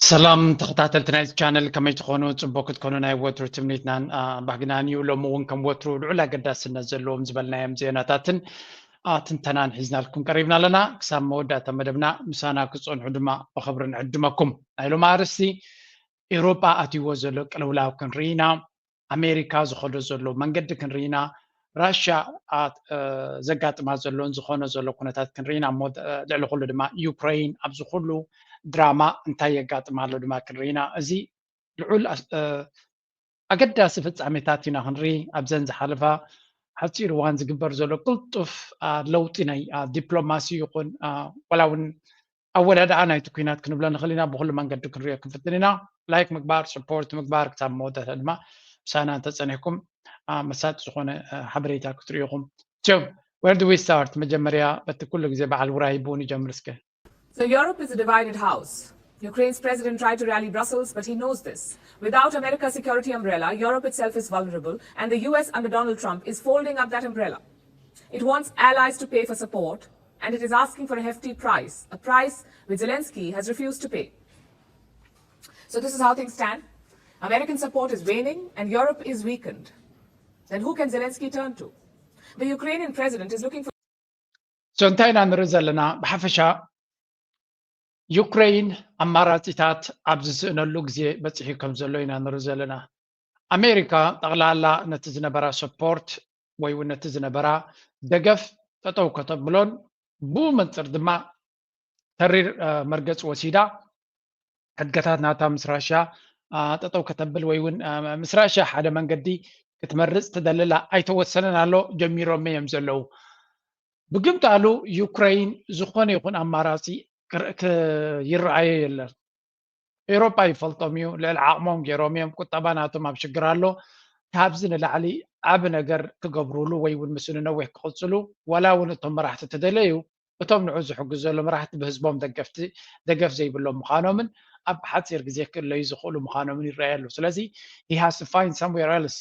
ሰላም ተኸታተልቲ ናይዚ ቻነል፣ ከመይ ትኾኑ? ጽቡቅ ክትኮኑ ናይ ወትሩ ትምኒትናን፣ አ፣ ባህግናን እዩ። ሎሚ እውን ከም ወትሩ ልዑል ኣገዳስነት ዘለዎም ዝበልናዮም ዜናታትን፣ አ፣ ትንተናን ሒዝናልኩም ቀሪብና ኣለና። ክሳብ መወዳእታ መደብና ምሳና ክትጸንሑ ድማ ብኽብሪ ንዕድመኩም። ናይ ሎሚ ኣርእስቲ፣ ኤውሮጳ ኣትይዎ ዘሎ ቅልውላው ክንርኢ ኢና። ኣሜሪካ ዝኸዶ ዘሎ መንገዲ ክንርኢ ኢና። ራሽያ፣ አ፣ እ፣ ዘጋጥማ ዘሎን ዝኾነ ዘሎ ኩነታት ክንርኢ ኢና። እሞ፣ እ፣ ልዕሊ ኩሉ ድማ ዩክሬን ኣብዚ ኩሉ ድራማ እንታይ የጋጥማ ኣሎ ድማ ክንርኢ ኢና። እዚ ልዑል ኣስ-፣ እ፣ ኣገዳሲ ፍጻሜታት ኢና ክንርኢ። ኣብዘን ዝሓለፋ ሓጺር እዋን ዝግበር ዘሎ ቅልጡፍ፣ አ፣ ለውጢ ናይ፣ አ፣ ዲፕሎማሲ ይኹን፣ አ፣ ዋላ እውን ኣወዳድኣ ናይቲ ኲናት ክንብሎ ንኽእል ኢና። ብኹሉ መንገዲ ክንሪኦ ክንፍትን ኢና። ላይክ ምግባር፣ ሰፖርት ምግባር፣ ክሳብ መወዳእታ ድማ ምሳና እንተጸኒሕኩም፣ አ፣ መሳጢ ዝኾነ፣ አ፣ ሓበሬታ ክትርእዩ ኢኹም። So, where do we start? መጀመርያ በቲ ኩሉ ግዜ በዓል ውራይ ብኡ ንጀምር እስከ። So Europe is a divided house. Ukraine's president tried to rally Brussels, but he knows this. Without America's security umbrella, Europe itself is vulnerable, and the U S under Donald Trump is folding up that umbrella. It wants allies to pay for support, and it is asking for a hefty price, a price which Zelensky has refused to pay. So this is how things stand. American support is waning, and Europe is weakened. Then who can Zelensky turn to? The Ukrainian president is looking for So እንታይ ኢና ንርኢ ዘለና? ብሓፈሻ ዩክሬን ኣማራጺታት ኣብ ዝስእነሉ ግዜ በጺሑ ከም ዘሎ ኢና ንርኢ ዘለና። ኣሜሪካ ጠቕላላ ነቲ ዝነበራ ሰፖርት ወይ እውን ነቲ ዝነበራ ደገፍ ጠጠው ከተብሎን ብኡ መንጽር ድማ ተሪር፣ እ፣ መርገጽ ወሲዳ ሕድገታት ናታ ምስ ራሽያ፣ እ፣ ጠጠው ከተብል ወይ እውን፣ እ፣ ምስ ራሽያ ሓደ መንገዲ ክትመርጽ ትደልላ ኣይተወሰነን ኣሎ፣ ጀሚሮም እዮም ዘለዉ። ብግምጣሉ ዩክሬን ዝኾነ ይኹን ኣማራጺ ክር-፣ ክ-፣ ይረኣዮ የለን። ኤውሮጳ ይፈልጦም እዩ፣ ልዕሊ ዓቕሞም ገይሮም እዮም፣ ቁጠባ ናቶም ኣብ ሽግር ኣሎ። ካብዚ ንላዕሊ ዓቢ ነገር ክገብሩሉ ወይ እውን ምስኡ ንነዊሕ ክቕጽሉ፣ ዋላ እውን እቶም መራሕቲ ተደለዩ፣ እቶም ንዑ ዝሕግዙ ዘሎ መራሕቲ ብህዝቦም ደገፍቲ፣ ደገፍ ዘይብሎም ምዃኖምን ኣብ ሓጺር ግዜ ክእለዩ ዝኽእሉ ምዃኖምን ይረኣይ ኣሎ። ስለዚ he has to find somewhere else፣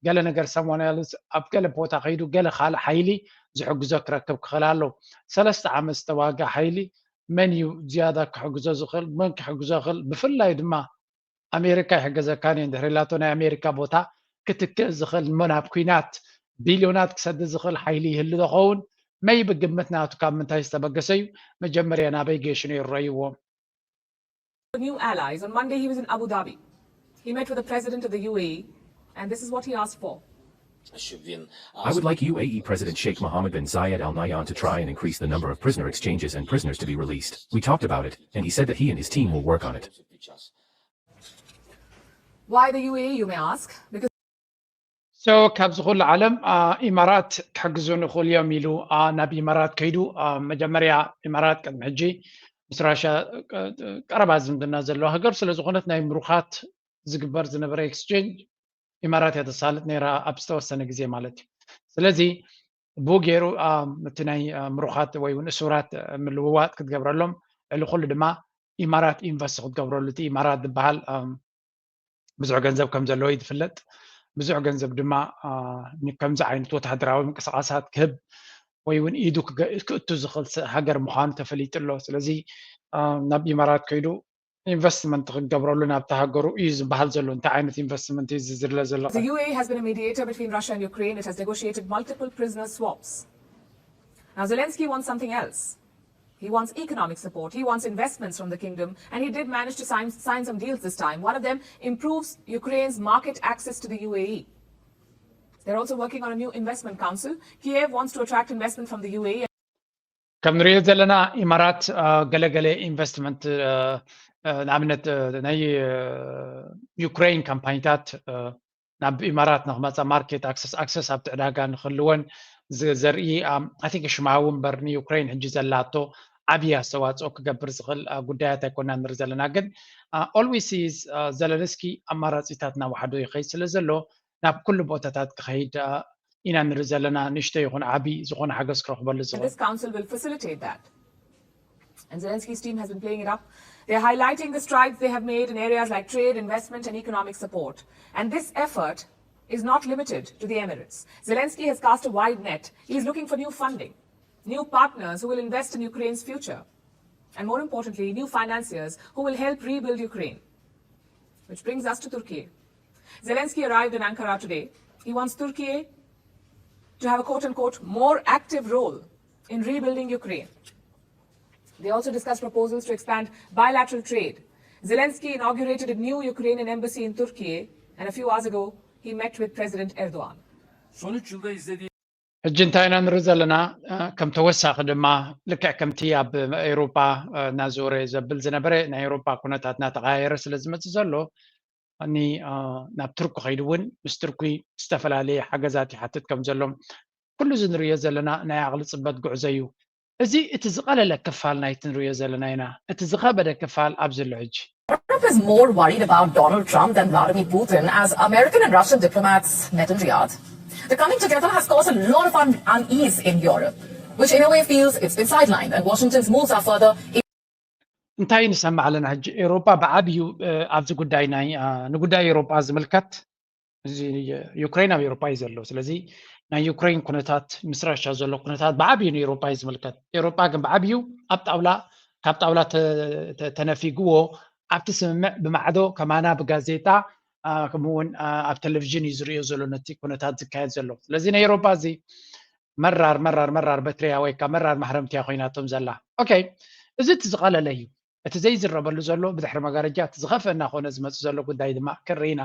ገለ ነገር፣ someone else፣ ኣብ ገለ ቦታ ከይዱ ገለ ካልእ ሓይሊ ዝሕግዞ ክረክብ ክኽእል ኣለዎ። ሰለስተ ዓመት ዝተዋግኣ ሓይሊ መን እዩ ዝያዳ ክሕግዞ ዝኽእል፣ መን ክሕግዞ ይኽእል? ብፍላይ ድማ ኣሜሪካ ይሕገዘካን እዩ እንድሕር ኢላቶ ናይ ኣሜሪካ ቦታ ክትክእ ዝኽእል እሞ ናብ ኲናት ቢልዮናት ክሰድድ ዝኽእል ሓይሊ ይህሉ ዶ ኸውን? መይቢ ግምት ናቱ ካብ ምንታይ ዝተበገሰ እዩ? መጀመርያ ናበይ ገይሹ ነይሩ ረእይዎ? new allies. On Monday, he was in Abu Dhabi. He met with the president of the U A E, and this is what he asked for. I would like U A E President Sheikh Mohammed bin Zayed Al Nahyan to try and increase the number of prisoner exchanges and prisoners to be released. We talked about it, and he said that he and his team will work on it. Why the U A E, you may ask? Because So ካብዚ ኩሉ ዓለም፣ አ፣ ኢማራት ክሕግዙ ንኽእሉ እዮም ኢሉ፣ አ፣ ናብ ኢማራት ከይዱ፣ አ፣ መጀመርያ ኢማራት ቅድሚ ሕጂ ምስ ራሽያ፣ አ፣ ቀረባ ዝምድና ዘለዋ ሃገር ስለ ዝኾነት ናይ ምሩኻት ዝግበር ዝነበረ ኤክስቼንጅ ኢማራት እያ ተሳልጥ ነይራ ኣብ ዝተወሰነ ግዜ ማለት እዩ። ስለዚ ብኡ ገይሩ፣ አ፣ እቲ ናይ፣ አ፣ ምሩኻት ወይ እውን እሱራት፣ አ፣ ምልውዋጥ ክትገብረሎም፣ ልዕሊ ኩሉ ድማ ኢማራት ኢንቨስት ክትገብረሉ፣ እቲ ኢማራት ዝበሃል፣ አ፣ ብዙሕ ገንዘብ ከም ዘለዎ እዩ ዝፍለጥ። ብዙሕ ገንዘብ ድማ፣ አ፣ ን-፣ ከምዚ ዓይነት ወተሃደራዊ ምንቅስቓሳት ክህብ ወይ እውን ኢዱ ክገ-፣ ክእቱ ዝኽእል ስ-፣ ሃገር ምዃኑ ተፈሊጡ ኣሎ። ስለዚ፣ አ፣ ናብ ኢማራት ከይዱ ኢንቨስትመንት ክገብረሉ ናብቲ ሃገሩ እዩ ዝበሃል ዘሎ። እንታይ ዓይነት ኢንቨስትመንት እዩ ዝዝለ ዘሎ? The U A E has been a mediator between Russia and Ukraine. It has negotiated multiple prisoner swaps. Now, Zelensky wants something else. He wants economic support. He wants investments from the kingdom. And he did manage to sign, sign some deals this time. One of them improves Ukraine's market access to the U A E. They're also working on a new investment council. Kiev wants to attract investment from the U A E. ከም ንሪኦ ዘለና ኢማራት፣ አ፣ ገለገለ ኢንቨስትመንት፣ አ፣ አ፣ ንኣብነት፣ አ፣ ናይ፣ አ፣ ዩክሬን ካምፓኒታት፣ አ፣ ናብ ኢማራት ንክመፃ ማርኬት ኣክሰስ፣ ኣክሰስ ኣብቲ ዕዳጋ ንክህልወን ዝ-፣ ዘርኢ፣ አ፣ ኣይ ቲንክ ሽማዊ እምበር ንዩክሬን ሕጂ ዘላቶ ዓብዪ ኣስተዋፅኦ ክገብር ዝኽእል፣ አ፣ ጉዳያት ኣይኮና ንርኢ ዘለና። ግን፣ አ፣ ኦልዊስ ኢዝ፣ አ፣ ዘለንስኪ ኣማራፂታት እናወሓዶ ይኸይድ ስለ ዘሎ ናብ ኩሉ ቦታታት ክኸይድ፣ አ፣ ኢና ንርኢ ዘለና። ንእሽቶ ይኹን ዓብዪ ዝኾነ ሓገዝ ክረኽበሉ And ዝኽእል this council will facilitate that. And Zelensky's team has been playing it up. They're highlighting the strides they have made in areas like trade, investment, and economic support. And this effort is not limited to the Emirates. Zelensky has cast a wide net. He's looking for new funding, new partners who will invest in Ukraine's future. and more importantly, new financiers who will help rebuild Ukraine. Which brings us to Turkey. Zelensky arrived in Ankara today. He wants Turkey to have a quote unquote more active role in rebuilding Ukraine. They also discussed proposals to expand bilateral trade. Zelensky inaugurated a new Ukrainian embassy in Turkey, and a few hours ago, he met with President Erdogan. Son üç yılda izlediğim ሕጂ እንታይ ኢና ንርኢ ዘለና? ከም ተወሳኺ ድማ ልክዕ ከምቲ ኣብ ኤውሮጳ እናዞረ ዘብል ዝነበረ ናይ ኤውሮጳ ኩነታት እናተቐያየረ ስለ ዝመፅእ ዘሎ፣ እኒ ናብ ቱርኪ ከይዱ እውን ምስ ቱርኪ ዝተፈላለየ ሓገዛት ይሓትት ከም ዘሎ ኩሉ እዚ ንሪኦ ዘለና ናይ ዓቕሊ ፅበት ጉዕዞ እዩ። እዚ እቲ ዝቐለለ ክፋል ናይቲ ንሪኦ ዘለና ኢና። እቲ ዝኸበደ ክፋል ኣብዚ ኣሎ ሕጂ። Europe is more worried about Donald Trump than Vladimir Putin as American and Russian diplomats met in Riyadh. The coming together has caused a lot of un- unease in Europe, which in a way feels it's been sidelined, and Washington's moves are further እንታይ ንሰምዕ ኣለና ሕጂ? ኤውሮጳ ብዓብዩ ኣብዚ ጉዳይ ናይ ንጉዳይ ኤውሮጳ ዝምልከት፣ እዚ ዩክሬን ኣብ ኤውሮጳ እዩ ዘሎ። ስለዚ ናይ ዩክሬን ኩነታት ምስ ራሻ ዘሎ ኩነታት ብዓብዩ ንኤውሮጳ እዩ ዝምልከት። ኤውሮጳ ግን ብዓብዩ ኣብ ጣውላ ካብ ጣውላ ተነፊግዎ ኣብቲ ስምምዕ ብማዕዶ ከማና ብጋዜጣ ከምኡውን ኣብ ቴሌቪዥን እዩ ዝሪኦ ዘሎ ነቲ ኩነታት ዝካየድ ዘሎ። ስለዚ ናይ ኤውሮጳ እዚ መራር መራር መራር በትሪያ ወይ ከዓ መራር ማሕረምትያ ኮይናቶም ዘላ። ኦኬ፣ እዚ እቲ ዝቐለለ እዩ። እቲ ዘይዝረበሉ ዘሎ ብድሕሪ መጋረጃ እቲ ዝኸፍአ እናኾነ ዝመፅእ ዘሎ ጉዳይ ድማ ክንርኢ ኢና።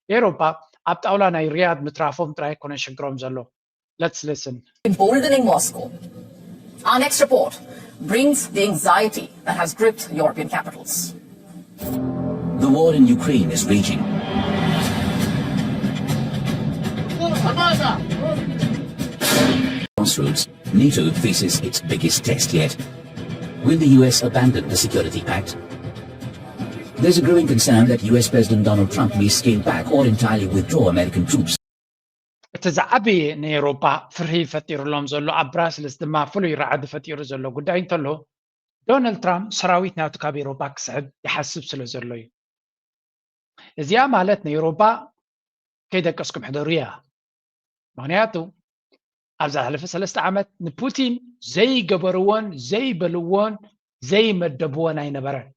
ኤውሮጳ ኣብ ጣውላ ናይ ሪያድ ምትራፎም ጥራይ ኣይኮነን ሽግሮም ዘሎ። Let's listen. Emboldening Moscow. Our next report brings the anxiety that has gripped European capitals. The war in Ukraine is raging. Crossroads, NATO faces its biggest test yet. Will the U S abandon the Security Pact? There's a growing concern that U S President Donald Trump may scale back or entirely withdraw American troops. እቲ ዝዓበየ ንኤውሮጳ ፍርሂ ፈጢሩሎም ዘሎ፣ ኣብ ብራስልስ ድማ ፍሉይ ራዕዲ ፈጢሩ ዘሎ ጉዳይ እንተሎ፣ ዶናልድ ትራምፕ ሰራዊት ናቱ ካብ ኤውሮጳ ክስሕብ ይሓስብ ስለ ዘሎ እዩ። እዚኣ ማለት ንኤውሮጳ ከይደቀስኩም ሕደሩ እያ። ምክንያቱ ኣብ ዝሓለፈ ሰለስተ ዓመት ንፑቲን ዘይገበርዎን ዘይበልዎን ዘይመደብዎን ኣይነበረን።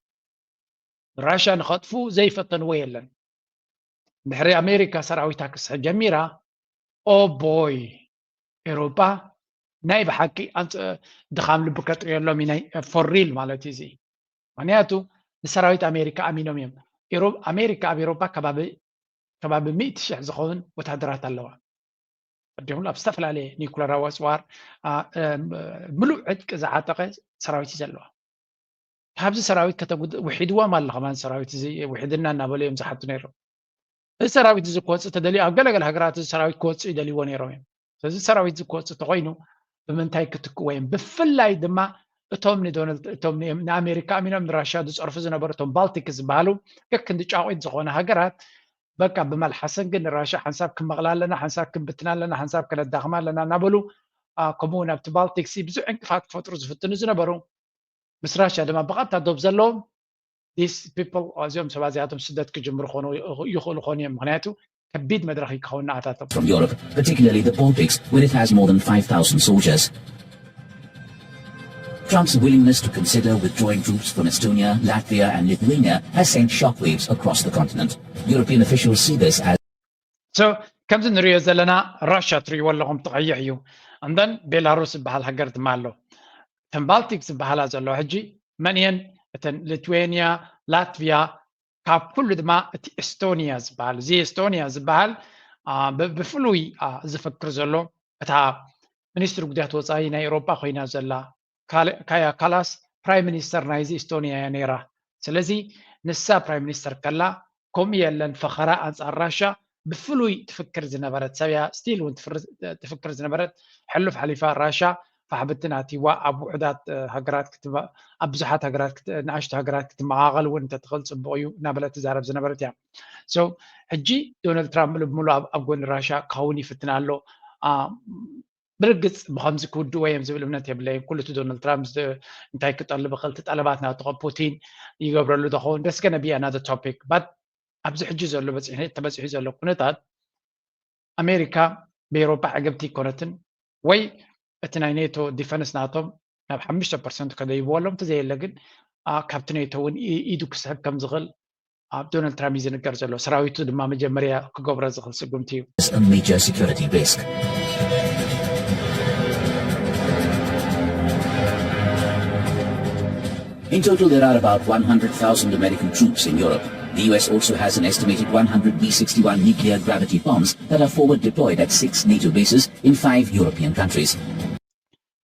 ራሻ ንኸጥፉ ዘይፈተንዎ የለን። ድሕሪ ኣሜሪካ ሰራዊታ ክስሕብ ጀሚራ፣ ኦ ቦይ፣ ኤውሮጳ ናይ ብሓቂ ድኻም ልቢ ከጥርየሎም እዩ፣ ናይ for real ማለት እዩ እዚ። ምክንያቱ ንሰራዊት ኣሜሪካ ኣሚኖም እዮም። ኣሜሪካ ኣብ ኤውሮጳ ከባቢ ሚእቲ ሽሕ ዝኸውን ወታደራት ኣለዋ። ቀዲሙሉ ኣብ ዝተፈላለየ ኒኩለራዊ ኣፅዋር ምሉእ ዕጥቂ ዝዓጠቐ ሰራዊት እዩ ዘለዋ። ካብዚ ሰራዊት ከተጉድ ውሒድዎም ኣሎ ከማን ሰራዊት እዚ ውሒድና እናበሉ እዮም ዝሓቱ ነይሮም። እዚ ሰራዊት እዚ ክወፅእ ተደልዩ ኣብ ገለገለ ሃገራት እዚ ሰራዊት ክወፅእ ይደልይዎ ነይሮም እዮም። ስለዚ ሰራዊት እዚ ክወፅእ ተኮይኑ ብምንታይ ክትክኡ ወይም ብፍላይ ድማ እቶም ንዶናልድ እቶም ንኣሜሪካ ኣሚኖም ንራሽያ ዝፀርፉ ዝነበሩ እቶም ባልቲክ ዝበሃሉ ከክንዲ ጫቑት ዝኾነ ሃገራት በቃ ብመልሓሰን ግን ንራሽያ ሓንሳብ ክመቕላ ኣለና፣ ሓንሳብ ክንብትና ኣለና፣ ሓንሳብ ከነዳኽማ ኣለና እናበሉ ከምኡ እውን ኣብቲ ባልቲክሲ ብዙሕ ዕንቅፋት ክፈጥሩ ዝፍትኑ ዝነበሩ ምስ ራሽያ ድማ ብቐጥታ ዶብ ዘለዎም these people እዚኦም ሰባት እዚኣቶም ስደት ክጅምሩ ይኽእሉ ኾኑ እዮም። ምክንያቱ ከቢድ መድረኽ ይከውን ንኣታቶም። From Europe, particularly the Baltics, where it has more than five thousand soldiers. Trump's willingness to consider withdrawing troops from Estonia, Latvia, and Lithuania has sent shockwaves across the continent. European officials see this as so ከምዚ ንሪኦ ዘለና ራሽያ ትሪእዎ ኣለኹም ትቐይሕ እዩ። And then ቤላሩስ ዝበሃል ሃገር ድማ ኣሎ። እተን ባልቲክ ዝበሃላ ዘለዋ ሕጂ መን እየን? እተን ሊትዌንያ፣ ላትቪያ፣ ካብ ኩሉ ድማ እቲ ኤስቶኒያ ዝበሃል እዚ ኤስቶኒያ ዝበሃል ብፍሉይ ዝፍክር ዘሎ እታ ሚኒስትሪ ጉዳያት ወፃኢ ናይ ኤውሮጳ ኮይና ዘላ ካያ ካላስ ፕራይም ሚኒስተር ናይዚ ኤስቶኒያ እያ ነይራ። ስለዚ ንሳ ፕራይም ሚኒስተር ከላ ከምኡ የለን ፈኸራ ኣንፃር ራሻ ብፍሉይ ትፍክር ዝነበረት ሰብ እያ። ስቲል እውን ትፍክር ዝነበረት ሕሉፍ ሓሊፋ ራሻ ፋሕብትን ኣትይዋ ኣብ ውሑዳት ሃገራት ኣብ ብዙሓት ሃገራት ንኣሽቱ ሃገራት ክትመቓቐል እውን እንተትኽእል ፅቡቕ እዩ እናበለት ትዛረብ ዝነበረት እያ። So ሕጂ ዶናልድ ትራምፕ ምሉእ ብምሉእ ኣብ ጎኒ ራሻ ክኸውን ይፍትን ኣሎ። ብርግፅ ብከምዚ ክውድእዎ እዮም ዝብል እምነት የብለይን። ኩሉ እቲ ዶናልድ ትራምፕ እንታይ ክጠልብ ይኽእል እቲ ጠለባት ናቱ ኸ ፑቲን ይገብረሉ ዶ ኸውን that's gonna be another topic but ኣብዚ ሕጂ ዘሎ ተበፂሑ ዘሎ ኩነታት ኣሜሪካ ብኤውሮጳ ዕግብቲ ኣይኮነትን ወይ እቲ ናይ ኔቶ ዲፈንስ ናቶም ናብ ሓሙሽተ ፐርሰንት ከደይብዎ ኣለዎም። እንተዘየለ ግን ካብቲ ኔቶ እውን ኢዱ ክስሕብ ከም ዝኽእል ኣብ ዶናልድ ትራምፕ እዩ ዝንገር ዘሎ። ሰራዊቱ ድማ መጀመርያ ክገብሮ ዝኽእል ስጉምቲ እዩ። A major security risk. In total, there are about one hundred thousand American troops in Europe. The U S also has an estimated one hundred B sixty-one nuclear gravity bombs that are forward deployed at six NATO bases in five European countries.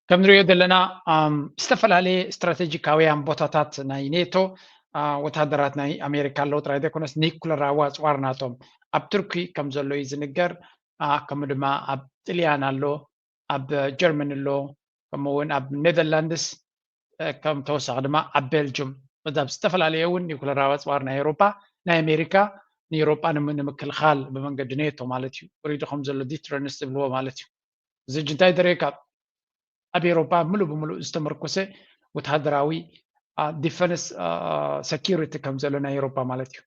ከም ንሪኦ ዘለና ዝተፈላለየ ስትራቴጂካውያን ቦታታት ናይ ኔቶ ወታደራት ናይ ኣሜሪካ ኣለዉ ጥራይ ዘይኮነስ ኒኩለራዊ ኣፅዋር ናቶም ኣብ ቱርኪ ከም ዘሎ እዩ ዝንገር። ከምኡ ድማ ኣብ ጥልያን ኣሎ፣ ኣብ ጀርመን ኣሎ፣ ከምኡ እውን ኣብ ኔዘርላንድስ ከም ተወሳኺ ድማ ኣብ ቤልጅም እዛ ኣብ ዝተፈላለየ እውን ኒኩለራዊ ኣፅዋር ናይ ኤውሮፓ ናይ ኣሜሪካ ንኤውሮፓ ንምክልኻል ብመንገዲ ኔቶ ማለት እዩ ወሪዱ ከም ዘሎ ዲትረንስ ዝብልዎ ማለት እዩ። እዚ ሕጂ እንታይ ደረካ ኣብ ኤውሮፓ ምሉእ ብምሉእ ዝተመርኮሰ ወተሃደራዊ ዲፈንስ ሰኪሪቲ ከም ዘሎ ናይ ኤውሮፓ ማለት እዩ።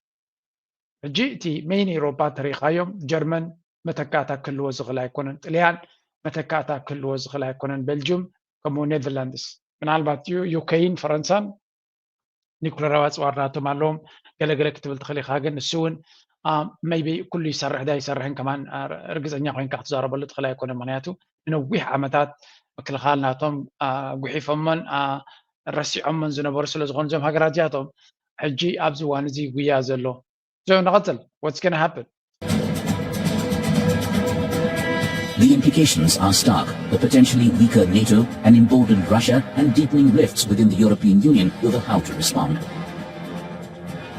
ሕጂ እቲ ሜይን ኤውሮፓ ተሪኻዮም ጀርመን መተካእታ ክህልዎ ዝኽእል ኣይኮነን፣ ጥልያን መተካእታ ክህልዎ ዝኽእል ኣይኮነን፣ ቤልጅም ከምኡ ኔዘርላንድስ ምናልባት ዩ ዩኬይን ፈረንሳን ኒኩለራዊ ኣፅዋር ናቶም ኣለዎም። ገለገለ ክትብል ትኽእል ኢኻ፣ ግን ንሱ እውን maybe ኩሉ ይሰርሕ ዳ ይሰርሕን ከማን ርግፀኛ ኮይንካ ክትዛረበሉ ትኽእል ኣይኮነ። ምክንያቱ ንነዊሕ ዓመታት ምክልኻል ናቶም ጉሒፎሞን ረሲዖሞን ዝነበሩ ስለ ዝኾኑ እዞም ሃገራት እዚኣቶም ሕጂ ኣብዚ እዋን እዚ ጉያ ዘሎ። So ንቐፅል፣ what's gonna happen? The implications are stark: a potentially weaker NATO, an emboldened Russia, and deepening rifts within the European Union over how to respond.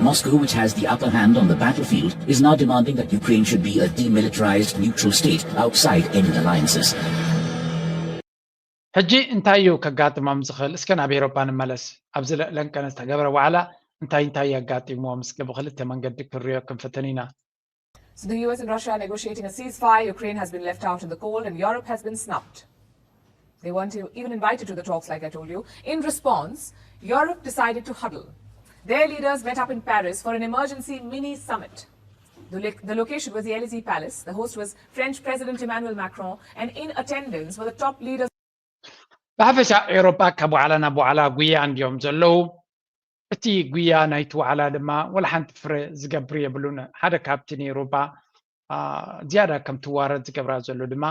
Moscow, which has the upper hand on the battlefield, is now demanding that Ukraine should be a demilitarized neutral state outside any alliances. ሕጂ እንታይ እዩ ከጋጥሞም ዝኽእል? እስከ ናብ ኤውሮፓ ንመለስ። ኣብዚ ለንቀነ ዝተገበረ ዋዕላ እንታይ እንታይ የጋጢምዎም? እስከ ብክልተ መንገዲ ክንሪኦ ክንፍትን ኢና። So the U S and Russia are negotiating a ceasefire. Ukraine has been left out in the cold and Europe has been snubbed. They weren't even invited to the talks, like I told you. In response, Europe decided to huddle. Their leaders met up in Paris for an emergency mini summit. The, the location was the Elysee Palace. The host was French President Emmanuel Macron, and in attendance were the top leaders. ብሓፈሻ ኤውሮጳ ካብ ዋዕላ ናብ ዋዕላ ጉያ እንድዮም ዘለዉ። እቲ ጉያ ናይቲ ዋዕላ ድማ ወላ ሓንቲ ፍረ ዝገብር የብሉን። ሓደ ካብቲ ንኤውሮጳ ዝያዳ ከም ትዋረድ ዝገብራ ዘሎ ድማ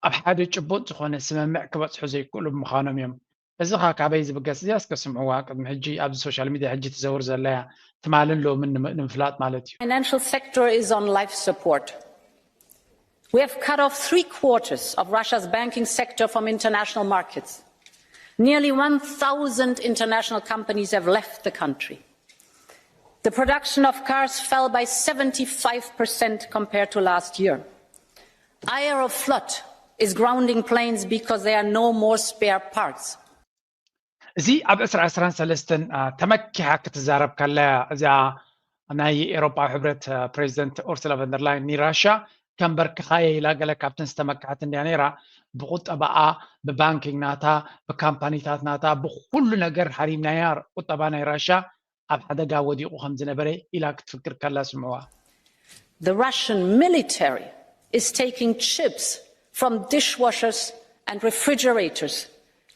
ኣብ ሓደ ጭቡጥ ዝኾነ ስምምዕ ክበጽሑ ዘይክእሉ ብምዃኖም እዮም። እዚ ኸ ካበይ ዝብገስ? እዚኣ እስከ ስምዕዋ። ቅድሚ ሕጂ ኣብዚ ሶሻል ሚድያ ሕጂ ትዘውር ዘለያ ትማልን ሎምን ንምፍላጥ ማለት እዩ። Financial sector is on life support. We have cut off three quarters of Russia's banking sector from international markets. Nearly one thousand international companies have left the country. The production of cars fell by seventy-five percent compared to last year. Aeroflot is grounding planes because there are no more spare parts. እዚ ኣብ ዕስራ ዕስራን ሰለስተን ተመኪሓ ክትዛረብ ከለያ እዚኣ ናይ ኤሮጳዊ ሕብረት ፕሬዚደንት ኡርሱላ ቨንደርላይን ንራሻ ከንበርክኻየ ኢላ ገለ ካብተን ዝተመክሐት እንድያ ነይራ። ብቁጠባኣ፣ ብባንኪንግ ናታ፣ ብካምፓኒታት ናታ፣ ብኩሉ ነገር ሃሪምናያ። ቁጠባ ናይ ራሻ ኣብ ሓደጋ ወዲቑ ከም ዝነበረ ኢላ ክትፍክር ከላ ስምዕዋ። The Russian military is taking chips from dishwashers and refrigerators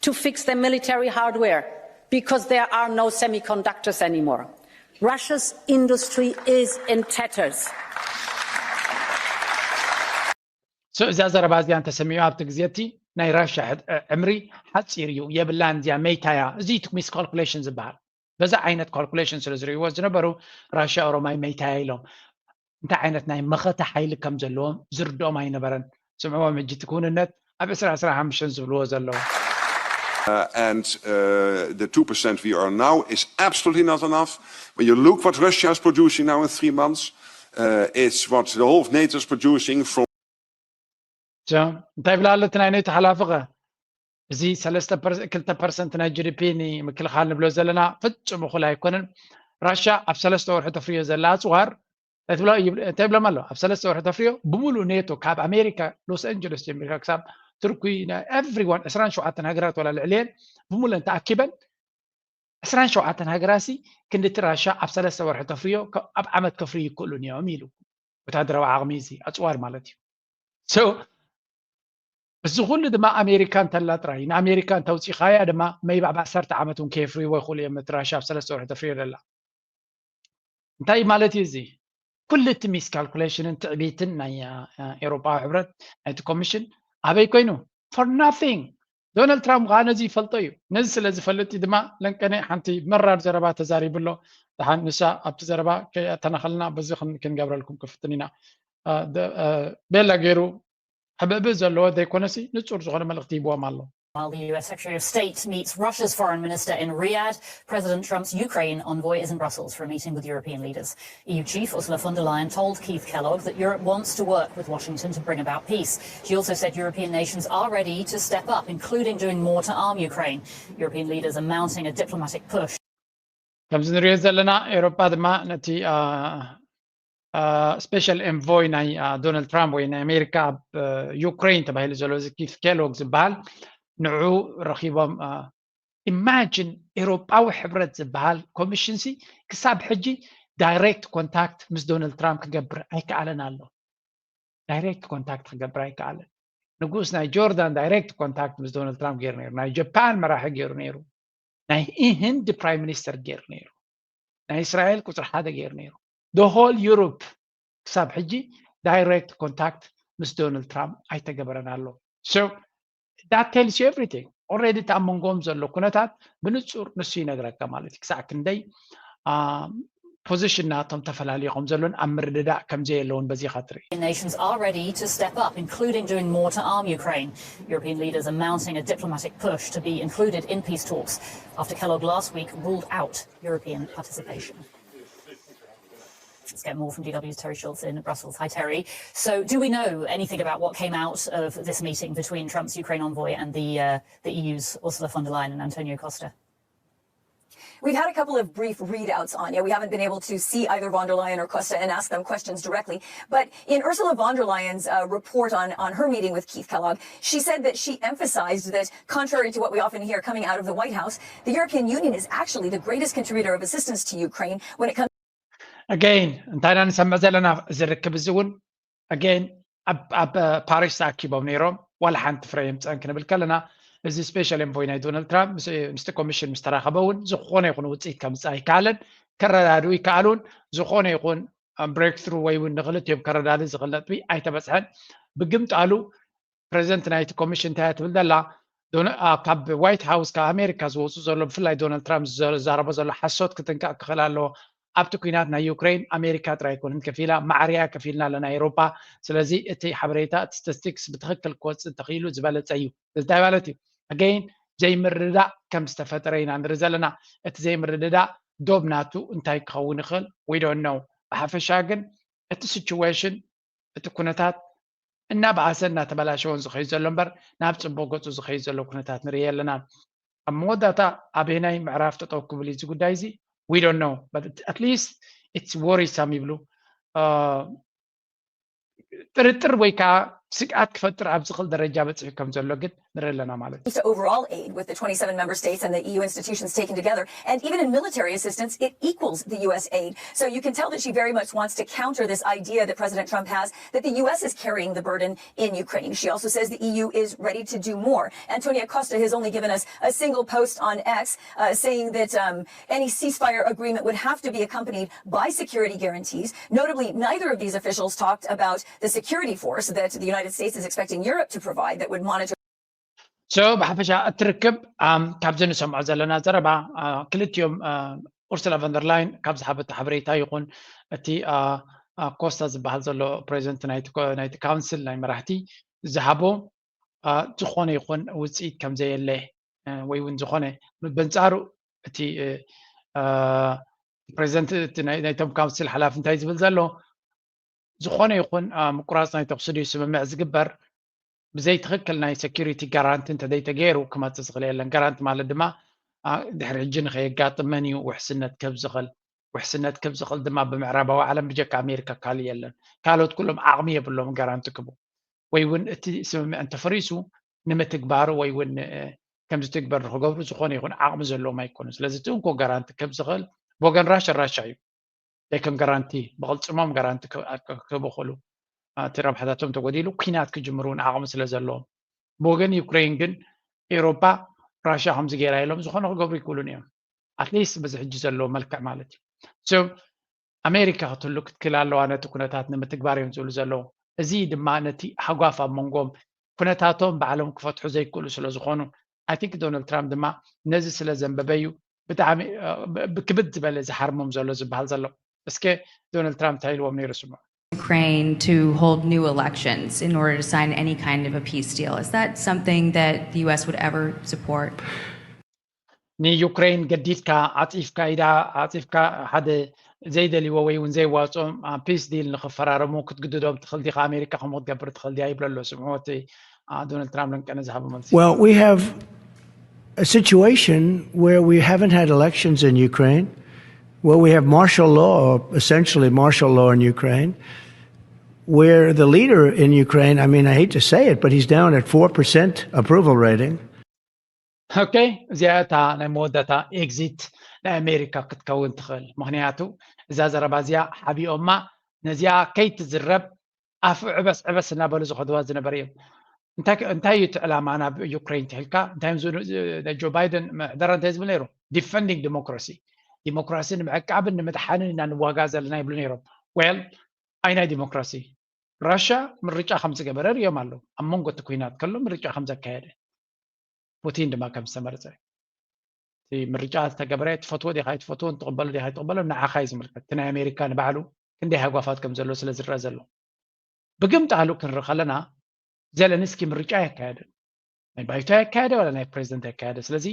to fix their military hardware because there are no semiconductors anymore. Russia's industry is in tatters. እዛ ዘረባ እዚኣ እንተሰሚዑ ኣብቲ ግዜ እቲ ናይ ራሻ ዕምሪ ሓፂር እዩ የብላን እዚኣ መይታያ። እዚ ሚስካልኩሌሽን ዝበሃል በዛ ዓይነት ካልኩሌሽን ስለ ዝርእይዎ ዝነበሩ ራሻ ኦሮማይ መይታያ ኢሎም እንታይ ዓይነት ናይ መኸተ ሓይሊ ከም ዘለዎም ዝርድኦም ኣይነበረን። ስምዕዎም ሕጂ እቲ ክውንነት ኣብ ዕስራ ዕስራ ሓሙሽተ ዝብልዎ ዘለዉ። Uh, and uh, the two percent we earn now is absolutely not enough. When you look what Russia is producing now in three months, uh, it's what the whole of NATO is producing from እንታይ ብላ ኣለቲ ናይ ኔቶ ሓላፊ ኸ? እዚ ክልተ ፐርሰንት ናይ ጂዲፒ ንምክልኻል ንብሎ ዘለና ፍጹም እኹል ኣይኮነን። ራሻ ኣብ ሰለስተ ወርሒ ተፍርዮ ዘላ ኣፅዋር እንታይ ብሎም ኣሎ? ኣብ ሰለስተ ወርሒ ተፍርዮ ብምሉእ ኔቶ ካብ ኣሜሪካ ሎስ ኣንጀለስ ጀሚርካ ክሳብ ቱርኪ ኤቭሪዋን ዕስራን ሸውዓተን ሃገራት ዋላ ልዕልየን ብምሉእን ተኣኪበን ዕስራን ሸውዓተን ሃገራሲ ክንድቲ ራሻ ኣብ ሰለስተ ወርሒ ተፍርዮ ኣብ ዓመት ከፍርዩ ይክእሉን እዮም ኢሉ። ወታደራዊ ዓቕሚ እዚ ኣፅዋር ማለት እዩ። So እዚ ኩሉ ድማ ኣሜሪካ እንተላ ጥራይ፣ ንኣሜሪካ እንተውፂኻያ ድማ maybe ኣብ ዓሰርተ ዓመት እውን ከየፍርይዎ ይኽእሉ እዮም። እቲ ራሻ ኣብ ሰለስተ ወርሒ ተፍርዮ ደላ። እንታይ ማለት እዩ እዚ? ኩሉ እቲ ሚስካልኩሌሽንን ትዕቢትን ናይ ኤሮጳዊ ሕብረት ናይቲ ኮሚሽን ኣበይ ኮይኑ? For nothing። ዶናልድ ትራምፕ ከዓ ነዚ ይፈልጦ እዩ። ነዚ ስለ ዝፈልጥ እዩ ድማ ለንቀነ ሓንቲ መራር ዘረባ ተዛሪቡ ኣሎ። ደሓን ንሳ ኣብቲ ዘረባ ከይኣተናኸልና በዚ ክንገብረልኩም ክፍትን ኢና። ቤላ ገይሩ ሕብእብእ ዘለዎ ዘይኮነሲ ንጹር ዝኾነ መልእኽቲ ሂብዎም ኣሎ። While the U S Secretary of State meets Russia's foreign minister in Riyadh, President Trump's Ukraine envoy is in Brussels for a meeting with European leaders. E U chief Ursula von der Leyen told Keith Kellogg that Europe wants to work with Washington to bring about peace. She also said European nations are ready to step up, including doing more to arm Ukraine. European leaders are mounting a diplomatic push. ከምዚ ንሪኦ ዘለና ኤሮጳ ድማ ነቲ special envoy ናይ ዶናልድ ትራምፕ ወይ ናይ ኣሜሪካ ኣብ ዩክሬን ተባሂሉ ዘሎ እዚ ኪት ኬሎግ ዝበሃል ንዑ ረኺቦም። Imagine ኤሮጳዊ ሕብረት ዝበሃል ኮሚሽን ሲ ክሳብ ሕጂ direct contact ምስ ዶናልድ ትራምፕ ክገብር ኣይከኣለን ኣሎ። Direct contact ክገብር ኣይከኣለን። ንጉስ ናይ ጆርዳን direct contact ምስ ዶናልድ ትራምፕ ገይሩ ነይሩ። ናይ ጃፓን መራሒ ገይሩ ነይሩ። ናይ ህንድ ፕራይም ሚኒስተር ገይሩ ነይሩ። ናይ እስራኤል ቁፅሪ ሓደ ገይሩ ነይሩ። The whole Europe ክሳብ ሕጂ direct contact ምስ ዶናልድ ትራምፕ ኣይተገበረን ኣሎ። So that tells you everything. Already እቲ ኣብ መንጎኦም ዘሎ ኩነታት ብንፁር ንሱ ይነግረካ ማለት እዩ። ክሳዕ ክንደይ position ናቶም ተፈላለዩ ከም ዘሎን ኣብ ምርድዳእ ከም ዘየለውን በዚኻ ትርኢ። Nations are ready to step up, including doing more to arm Ukraine. European leaders are mounting a diplomatic push to be included in peace talks after Kellogg last week ruled out European participation. Let's get more from D W's Terry Schultz in Brussels. Hi, Terry. So, do we know anything about what came out of this meeting between Trump's Ukraine envoy and the, uh, the E U's Ursula von der Leyen and Antonio Costa? We've had a couple of brief readouts, Anya. We haven't been able to see either von der Leyen or Costa and ask them questions directly. But in Ursula von der Leyen's uh, report on, on her meeting with Keith Kellogg, she said that she emphasized that, contrary to what we often hear coming out of the White House, the European Union is actually the greatest contributor of assistance to Ukraine when it comes. Again እንታይ ኢና ንሰምዕ ዘለና? እዚ ርክብ እዚ እውን again ኣብ ፓሪስ ተኣኪቦም ነይሮም። ዋላ ሓንቲ ፍረ የምፅአን ክንብል ከለና፣ እዚ special envoy ናይ ዶናልድ ትራምፕ ምስቲ ኮሚሽን ምስ ተራኸበ እውን ዝኾነ ይኹን ውፅኢት ከምፅእ ኣይከኣለን። ከረዳድኡ ይከኣሉን ዝኾነ ይኹን breakthrough ወይ እውን ንክልቲኦም ከረዳድእ ዝኽእል ነጥቢ ኣይተበፅሐን። ብግምጣሉ ፕሬዚደንት ናይቲ ኮሚሽን እንታይ ትብል ዘላ? ካብ ዋይት ሃውስ ካብ ኣሜሪካ ዝወፁ ዘሎ ብፍላይ ዶናልድ ትራምፕ ዝዛረቦ ዘሎ ሓሶት ክጥንቀቕ ክኽእል ኣለዎ። ኣብቲ ኲናት ናይ ዩክሬን ኣሜሪካ ጥራይ ኣይኮነን ከፊላ፣ ማዕርያ ከፊልና ኣለና ኤውሮጳ። ስለዚ እቲ ሓበሬታ እቲ statistics ብትኽክል ክወፅእ እንተኽኢሉ ዝበለፀ እዩ። እንታይ ማለት እዩ? Again ዘይምርድዳእ ከም ዝተፈጠረ ኢና ንርኢ ዘለና። እቲ ዘይምርድዳእ ዶብ ናቱ እንታይ ክኸውን ይኽእል we don't know። ብሓፈሻ ግን እቲ situation እቲ ኩነታት እናበኣሰ እናተበላሸወን ዝኸይድ ዘሎ እምበር ናብ ፅቡቅ ገፁ ዝኸይድ ዘሎ ኩነታት ንርኢ ኣለና። ኣብ መወዳእታ ኣበየናይ ምዕራፍ ጠጠው ክብል እዩ እዚ ጉዳይ እዚ we don't know, but at least it's worrisome ይብሉ። ጥርጥር ወይ ከዓ ስግኣት ክፈጥር ኣብ ዝኽእል ደረጃ በፂሑ ከም ዘሎ ግን ንርኢ ኣለና ማለት እዩ። To overall aid with the twenty-seven member states and the E U institutions taken together, and even in military assistance, it equals the U S aid. So you can tell that she very much wants to counter this idea that President Trump has that the U S is carrying the burden in Ukraine. She also says the E U is ready to do more. Antonio Costa has only given us a single post on X uh, saying that um, any ceasefire agreement would have to be accompanied by security guarantees. Notably, neither of these officials talked about the security force that the United States is expecting Europe to provide that would monitor. So ብሓፈሻ እቲ ርክብ ካብዚ ንሰምዖ ዘለና ዘረባ ክልቲኦም ኡርሱላ ቨንደርላይን ካብ ዝሃበቶ ሓበሬታ ይኹን እቲ ኮስታ ዝበሃል ዘሎ ፕሬዚደንት ናይቲ ካውንስል ናይ መራሕቲ ዝሃቦ ዝኾነ ይኹን ውፅኢት ከም ዘየለ ወይ እውን ዝኾነ በንፃሩ እቲ ፕሬዚደንት ናይቶም ካውንስል ሓላፊ እንታይ ዝብል ዘሎ ዝኾነ ይኹን ምቁራፅ ናይ ተኩሲ ድዩ ስምምዕ ዝግበር ብዘይ ትኽክል ናይ security guarantee እንተዘይተገይሩ ክመፅእ ዝኽእል የለን። Guarantee ማለት ድማ ድሕሪ ሕጂ ንኸየጋጥም መን እዩ ውሕስነት ክህብ ዝኽእል? ውሕስነት ክህብ ዝኽእል ድማ ብምዕራባዊ ዓለም ብጀካ ኣሜሪካ ካልእ የለን። ካልኦት ኩሎም ዓቕሚ የብሎም guarantee ክህቡ ወይ እውን እቲ ስምምዕ እንተፈሪሱ ንምትግባሩ ወይ እውን ከምዚ ትግበር ንክገብሩ ዝኾነ ይኹን ዓቕሚ ዘለዎም ኣይኮኑ። ስለዚ እቲ እንኮ guarantee ክህብ ዝኽእል ብወገን ራሻ ራሻ እዩ። ከም guarantee ብቕልፅሞም guarantee ክህቡ ክእሉ እቲ ረብሓታቶም ተጎዲሉ ኲናት ክጅምሩ እውን ዓቕሚ ስለ ዘለዎም ብወገን ዩክሬን ግን ኤውሮጳ ራሽያ ከምዚ ገይራ ኢሎም ዝኾነ ክገብሩ ይክእሉን እዮም። ኣትሊስት በዚ ሕጂ ዘለዎ መልክዕ ማለት እዩ። ኣሜሪካ ክትህሉ ክትክእል ኣለዋ ነቲ ኩነታት ንምትግባር እዮም ዝብሉ ዘለዉ። እዚ ድማ ነቲ ሃጓፍ ኣብ መንጎም ኩነታቶም ባዕሎም ክፈትሑ ዘይክእሉ ስለ ዝኾኑ፣ ኣይ ቲንክ ዶናልድ ትራምፕ ድማ ነዚ ስለ ዘንበበ እዩ ብጣዕሚ ብክብድ ዝበለ ዝሃርሞም ዘሎ ዝበሃል ዘሎ። እስከ ዶናልድ ትራምፕ እንታይ ኢልዎም ነይሩ ስምዑ። Ukraine to hold new elections in order to sign any kind of a peace deal. Is that something that the U S would ever support? ንዩክሬን ገዲፍካ ዓፂፍካ ኢዳ ዓፂፍካ ሓደ ዘይደልይዎ ወይ እውን ዘይዋፅኦም ፒስ ዲል ንክፈራረሙ ክትግድዶም ትኽእል ዲኻ? ኣሜሪካ ከምኡ ክትገብር ትኽእል ድያ ይብሎ ኣሎ። ስምዑ እቲ ዶናልድ ትራምፕ ለንቀነ ዝሃቦ መልሲ። Well, we have a situation where we haven't had elections in Ukraine, where we have martial law, essentially martial law in Ukraine, where the leader in Ukraine, I mean, I hate to say it, but he's down at four percent approval rating. Okay፣ እዚኣ እታ ናይ መወዳእታ ኤግዚት ናይ ኣሜሪካ ክትከውን ትኽእል። ምክንያቱ እዛ ዘረባ እዚኣ ሓቢኦማ ነዚኣ ከይትዝረብ ኣፍ ዕበስ ዕበስ እናበሉ ዝኸድዋ ዝነበሩ እዮም። እንታይ እዩ እቲ ዕላማ ናብ ዩክሬን ትሕልካ? እንታይ እዮም ጆ ባይደን ምሕደራ እንታይ ዝብል ነይሩ? ዲፈንዲንግ ዲሞክራሲ፣ ዲሞክራሲ ንምዕቃብን ንምድሓንን ኢና ንዋጋ ዘለና ይብሉ ነይሮም። ዌል፣ ኣይ ናይ ዲሞክራሲ ራሽያ ምርጫ ከም ዝገበረ ሪኦም ኣለዉ። ኣብ መንጎ እቲ ኩናት ከሎ ምርጫ ከም ዘካየደ፣ ፑቲን ድማ ከም ዝተመረፀ። እቲ ምርጫ ዝተገበረ ትፈትዎ ዲኻ ኣይትፈትዎን ትቕበሎ ዲኻ ኣይትቕበሎን ንዓኻ እዩ ዝምልከት። እቲ ናይ ኣሜሪካ ንባዕሉ ክንደይ ሃጓፋት ከም ዘሎ ስለ ዝረአ ዘሎ። ብግምጣሉ ክንርኢ ከለና ዘለንስኪ ምርጫ ኣየካየደን። ናይ ባይቶ ኣየካየደ ዋላ ናይ ፕሬዚደንት ኣየካየደ። ስለዚ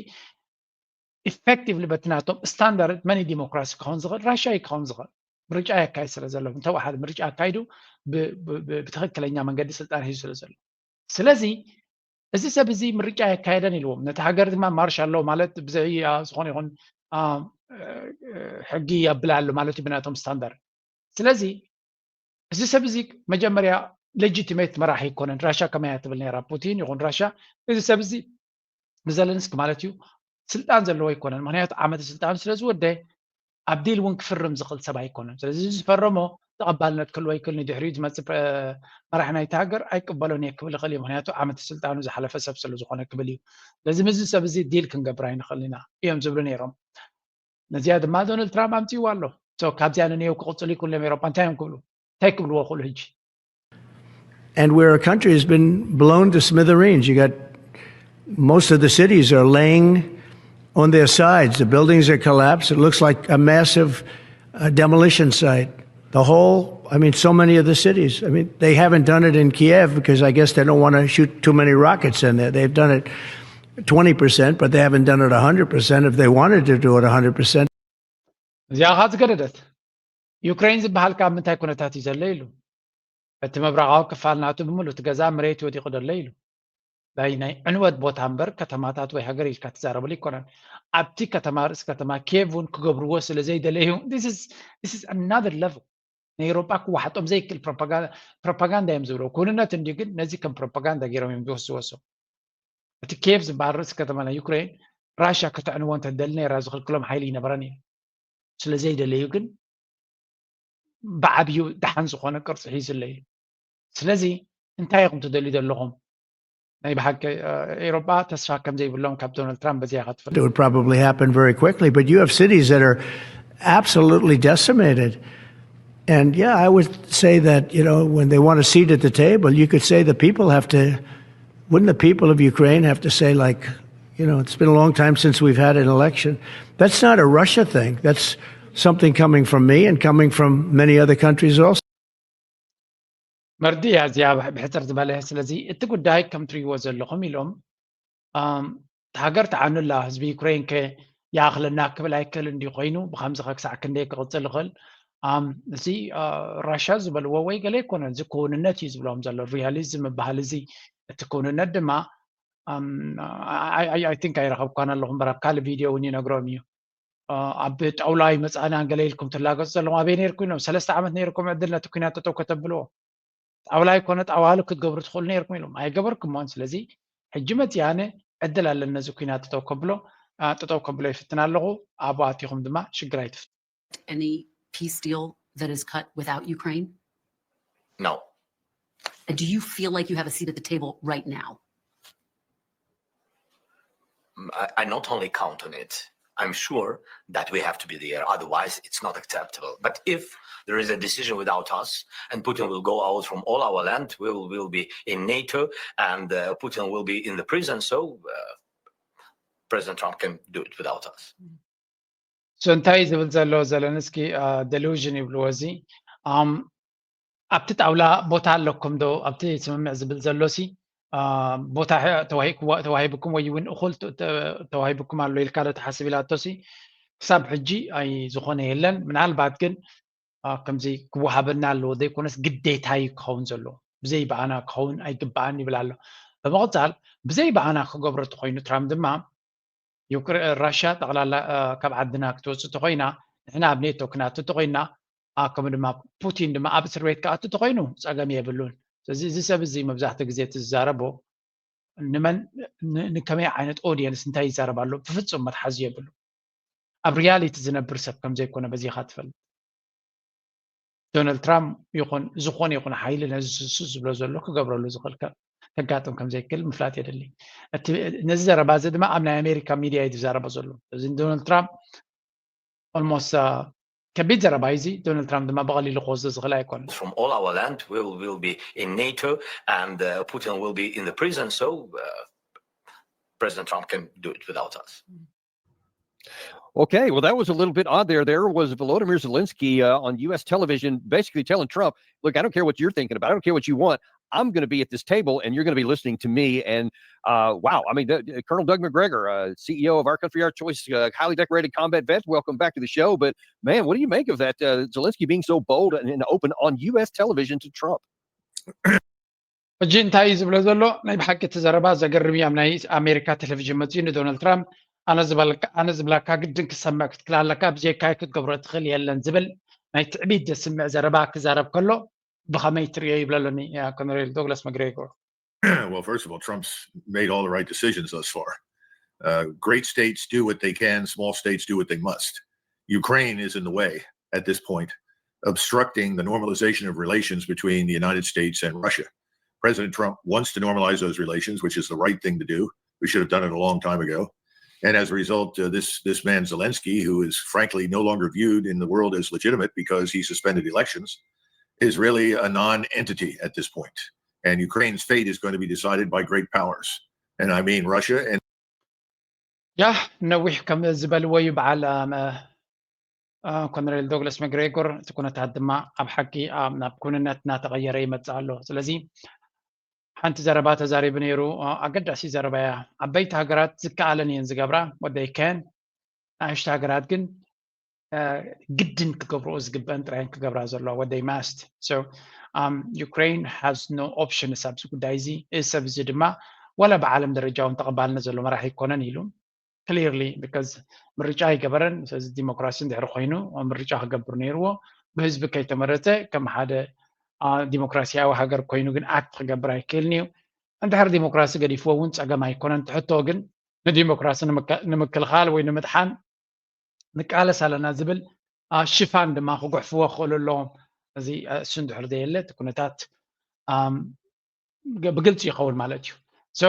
ኢፌክቲቭሊ በቲ ናቶም ስታንዳርድ መን እዩ ዲሞክራሲ ክኸውን ዝኽእል? ራሽያ እዩ ክኸውን ዝኽእል። ምርጫ የካይድ ስለ ዘሎ፣ እንተወሓደ ምርጫ ኣካይዱ ብትኽክለኛ መንገዲ ስልጣን ሒዙ ስለ ዘሎ። ስለዚ እዚ ሰብ እዚ ምርጫ የካየደን ኢልዎም። ነቲ ሃገር ድማ ማርሻል ሎ ማለት ብዘይ ዝኾነ ይኹን ሕጊ የብል ኣሎ ማለት እዩ ብናቶም ስታንዳርድ። ስለዚ እዚ ሰብ እዚ መጀመርያ ሌጂቲሜት መራሒ ኣይኮነን። ራሻ ከመይ እያ ትብል ነይራ ፑቲን ይኹን ራሻ። እዚ ሰብ እዚ ንዘለንስኪ ማለት እዩ ስልጣን ዘለዎ ኣይኮነን። ምክንያቱ ዓመት ስልጣኑ ስለ ዝወደ ኣብ ዲል እውን ክፍርም ዝኽእል ሰብ ኣይኮነን። ስለዚ እዚ ዝፈረሞ ተቐባልነት ክህልዎ ይክእል። ንድሕሪኡ ዝመፅእ መራሒ ናይቲ ሃገር ኣይቅበሎን እየ ክብል ይኽእል እዩ። ምክንያቱ ዓመት ስልጣኑ ዝሓለፈ ሰብ ስለ ዝኾነ ክብል እዩ። ስለዚ ምስዚ ሰብ እዚ ዲል ክንገብር ኣይንኽእል ኢና እዮም ዝብሉ ነይሮም። ነዚኣ ድማ ዶናልድ ትራምፕ ኣምፅእዋ ኣሎ። ካብዚኣ ንንየው ክቕፅሉ ይክእሉ እዮም። ኤሮፓ እንታይ እዮም ክብሉ? እንታይ ክብልዎ ክእሉ ሕጂ? And where a country has been blown to smithereens, you got most of the cities are laying on their sides. The buildings are collapsed. It looks like a massive uh, demolition site. The whole, I mean, so many of the cities. I mean, they haven't done it in Kiev because I guess they don't want to shoot too many rockets in there. They've done it twenty percent, but they haven't done it one hundred percent. If they wanted to do it one hundred percent, እዚኣ ኻ ዝገደደት። ዩክሬን ዝበሃል ከ ኣብ ምንታይ ኩነታት እዩ ዘሎ ኢሉ? እቲ ምብራቓዊ ክፋል ናቱ ብምሉእ እቲ ገዛ መሬት ወዲቑ ደሎ ኢሉ። ናይ ዕንወት ቦታ እምበር ከተማታት ወይ ሃገር ኢልካ ትዛረበሉ ኣይኮነን። ኣብቲ ከተማ ርእሲ ከተማ ኬቭ እውን ክገብርዎ ስለ ዘይደለዩ this is another level። ንኤውሮጳ ክዋሓጦም ዘይክእል ፕሮፓጋንዳ እዮም ዝብልዎ። ክውንነት እንድዩ ግን ነዚ ከም ፕሮፓጋንዳ ገይሮም እዮም ዝወስድዎ። እቲ ኬቭ ዝበሃል ርእሲ ከተማ ናይ ዩክሬን ራሽያ ከተዕንዎ እንተደሊ ነይራ ዝኽልክሎም ሓይሊ ይነበረን እዩ። ስለ ዘይደለዩ ግን ብዓብዩ ደሓን ዝኾነ ቅርፂ ሒዙ ኣሎ እዩ። ስለዚ እንታይ ኢኹም ትደልዩ ዘለኹም? ናይ ብሓቂ ኤውሮጳ ተስፋ ከም ዘይብሎም ካብ ዶናልድ ትራምፕ በዚኣ ኢኻ ትፈልጥ። It would probably happen very quickly, but you have cities that are absolutely decimated. And yeah, I would say that, you know, when they want a seat at the table, you could say the people have to, wouldn't the people of Ukraine have to say, like, you know, it's been a long time since we've had an election? That's not a Russia thing. That's something coming from me and coming from many other countries also. መርድያ እዚኣ ብሕፅር ዝበለ። ስለዚ እቲ ጉዳይ ከም ትሪእዎ ዘለኹም ኢሎም ሃገር ተዓኑላ ህዝቢ ዩክሬን ከ ይኣኽለና ክብል ኣይክእል እንዲ ኮይኑ ብከምዚ ከ ክሳዕ ክንደይ ክቕፅል ይኽእል? እዚ ራሻ ዝበልዎ ወይ ገለ ኣይኮነን። እዚ ክውንነት እዩ ዝብሎም ዘሎ። ሪያሊዝም ምበሃል እዚ እቲ ክውንነት ድማ ኣይ ቲንክ ኣይረኸብኳን ኣለኹ እምበር ኣብ ካልእ ቪድዮ እውን ይነግሮም እዩ። ኣብ ጣውላ ይመፅኣና ገለ ኢልኩም ትላገፁ ዘለኹም ኣበይ ነይርኩም ኢሎም ሰለስተ ዓመት ነይርኩም ዕድል ነቲ ኩናት ጠጠው ከተብልዎ ጣውላ ይኮነ ጣዋሉ ክትገብሩ ትኽእሉ ነይርኩም ኢሎም ኣይገበርኩሞን። ስለዚ ሕጂ መፅእ ኣነ ዕድል ኣለኒ ነዚ ኩናት ጠጠው ከብሎ ጠጠው ከብሎ ይፍትን ኣለኹ። ኣብኡ ኣቲኹም ድማ ሽግር ኣይትፍት any peace deal that is cut without Ukraine? No. Do you feel like you have a seat at the table right now? I, I not only count on it, I'm sure that we have to be there. Otherwise, it's not acceptable. But if there is a decision without us and Putin will go out from all our land, we will, will be in NATO and uh, Putin will be in the prison. So uh, President Trump can do it without us. So እንታይ ዝብል ዘሎ ዘለንስኪ delusion ይብልዎ እዚ ኣብቲ ጣውላ ቦታ ኣለኩም ዶ ኣብቲ ስምምዕ ዝብል ዘሎ ሲ ቦታ ተዋሂብኩም ወይ እውን እኹል ተዋሂብኩም ኣሎ ኢልካ ዶ ትሓስብ ኢላቶ ሲ ክሳብ ሕጂ ኣይ ዝኾነ የለን ምናልባት ግን ከምዚ ክወሃበና ኣለዎ ዘይኮነስ ግዴታ እዩ ክኸውን ዘለዎ ብዘይ ብኣና ክኸውን ኣይግባኣን ይብል ኣሎ ብምቕፃል ብዘይ ብኣና ክገብሮ ተኮይኑ ትራምፕ ድማ ራሽያ ጠቕላላ ካብ ዓድና ክትወፅእ ተኮይና ንሕና ኣብ ኔቶ ክናቱ ተኮይና ከምኡ ድማ ፑቲን ድማ ኣብ እስር ቤት ክኣቱ ተኮይኑ ፀገም የብሉን ስለዚ እዚ ሰብ እዚ መብዛሕትኡ ግዜ እቲ ዝዛረቦ ንመን ንከመይ ዓይነት ኦዲየንስ እንታይ ይዛረብ ኣሎ ብፍፁም መትሓዚ የብሉ ኣብ ሪያሊቲ ዝነብር ሰብ ከምዘይኮነ በዚኻ ትፈልጥ ዶናልድ ትራምፕ ይኹን ዝኾነ ይኹን ሓይሊ ነዚ ስሱ ዝብሎ ዘሎ ክገብረሉ ዝኽእል ከጋጥም ከም ዘይክእል ምፍላጥ የድሊ። ነዚ ዘረባ እዚ ድማ ኣብ ናይ ኣሜሪካ ሚድያ እዩ ዝዛረቦ ዘሎ። እዚ ዶናልድ ትራምፕ ኦልሞስት ከቢድ ዘረባ እዩ እዚ። ዶናልድ ትራምፕ ድማ ብቐሊሉ ክወስዶ ዝኽእል ኣይኮነን። From all our land, we will, will be in NATO and uh, Putin will be in the prison, so uh, President Trump can do it without us. Okay, well, that was a little bit odd there. There was Volodymyr Zelensky uh, on U S television basically telling Trump, look, I don't care what you're thinking about. I don't care what you want. I'm going to be at this table and you're going to be listening to me. And uh, wow, I mean, the, Colonel Doug McGregor, uh, C E O of Our Country, Our Choice, uh, highly decorated combat vet, welcome back to the show. But man, what do you make of that? Uh, Zelensky being so bold and, and open on U S television to Trump. ሕጂ እንታይ እዩ ዝብሎ ዘሎ ናይ ብሓቂ እቲ ዘረባ ዘገርም እዩ ኣብ ናይ ኣሜሪካ ቴሌቪዥን መፅኡ ንዶናልድ ትራምፕ ኣነ ዝበልካ ኣነ ዝብላካ ግድን ክሰምዕ ክትክል ኣለካ ብዘይካይ ክትገብሮ ትኽእል የለን ዝብል ናይ ትዕቢት ዘስምዕ ዘረባ ክዛረብ ከሎ ብኸመይ ትርእዮ ይብለሉኒ ኮነሬል ዶግላስ መግሬጎር Well, first of all, Trump's made all the right decisions thus far. Uh, great states do what they can, small states do what they must. Ukraine is in the way at this point, obstructing the normalization of relations between the United States and Russia. President Trump wants to normalize those relations, which is the right thing to do. We should have done it a long time ago. And as a result, uh, this this man Zelensky, who is frankly no longer viewed in the world as legitimate because he suspended elections, is really a non-entity at this point. And Ukraine's fate is going to be decided by great powers, and I mean Russia and. ያ ነዊሕ ከም ዝበልዎ እዩ በዓል ኮነሬል ዶግላስ መግሬጎር እቲ ኩነታት ድማ ኣብ ሓቂ ናብ ኩንነት እናተቐየረ ይመፅእ ኣሎ ስለዚ ሓንቲ ዘረባ ተዛሪቡ ነይሩ ኣገዳሲ ዘረባ እያ ዓበይቲ ሃገራት ዝከኣለን እየን ዝገብራ what they can ንኣሽቱ ሃገራት ግን ግድን ክገብርኦ ዝግበአን ጥራየን ክገብራ ዘለዋ what they must so Ukraine has no option ኣብዚ ጉዳይ እዚ እዚ ሰብ እዚ ድማ ዋላ ብዓለም ደረጃ እውን ተቐባልነት ዘሎ መራሒ ኣይኮነን ኢሉ clearly because ምርጫ ኣይገበረን ስለዚ ዲሞክራሲ እንድሕር ኮይኑ ምርጫ ክገብር ነይርዎ ብህዝቢ ከይተመረፀ ከም ሓደ ዲሞክራሲያዊ ሃገር ኮይኑ ግን ኣክት ክገብር ኣይክእልን እዩ እንድሕር ዲሞክራሲ ገዲፍዎ እውን ፀገም ኣይኮነን ትሕቶ ግን ንዲሞክራሲ ንምክልኻል ወይ ንምድሓን ንቃለስ ኣለና ዝብል ሽፋን ድማ ክጉሕፍዎ ክኽእሉ ኣለዎም እዚ እሱ እንድሕር ዘየለ እቲ ኩነታት ብግልፂ ይኸውን ማለት እዩ so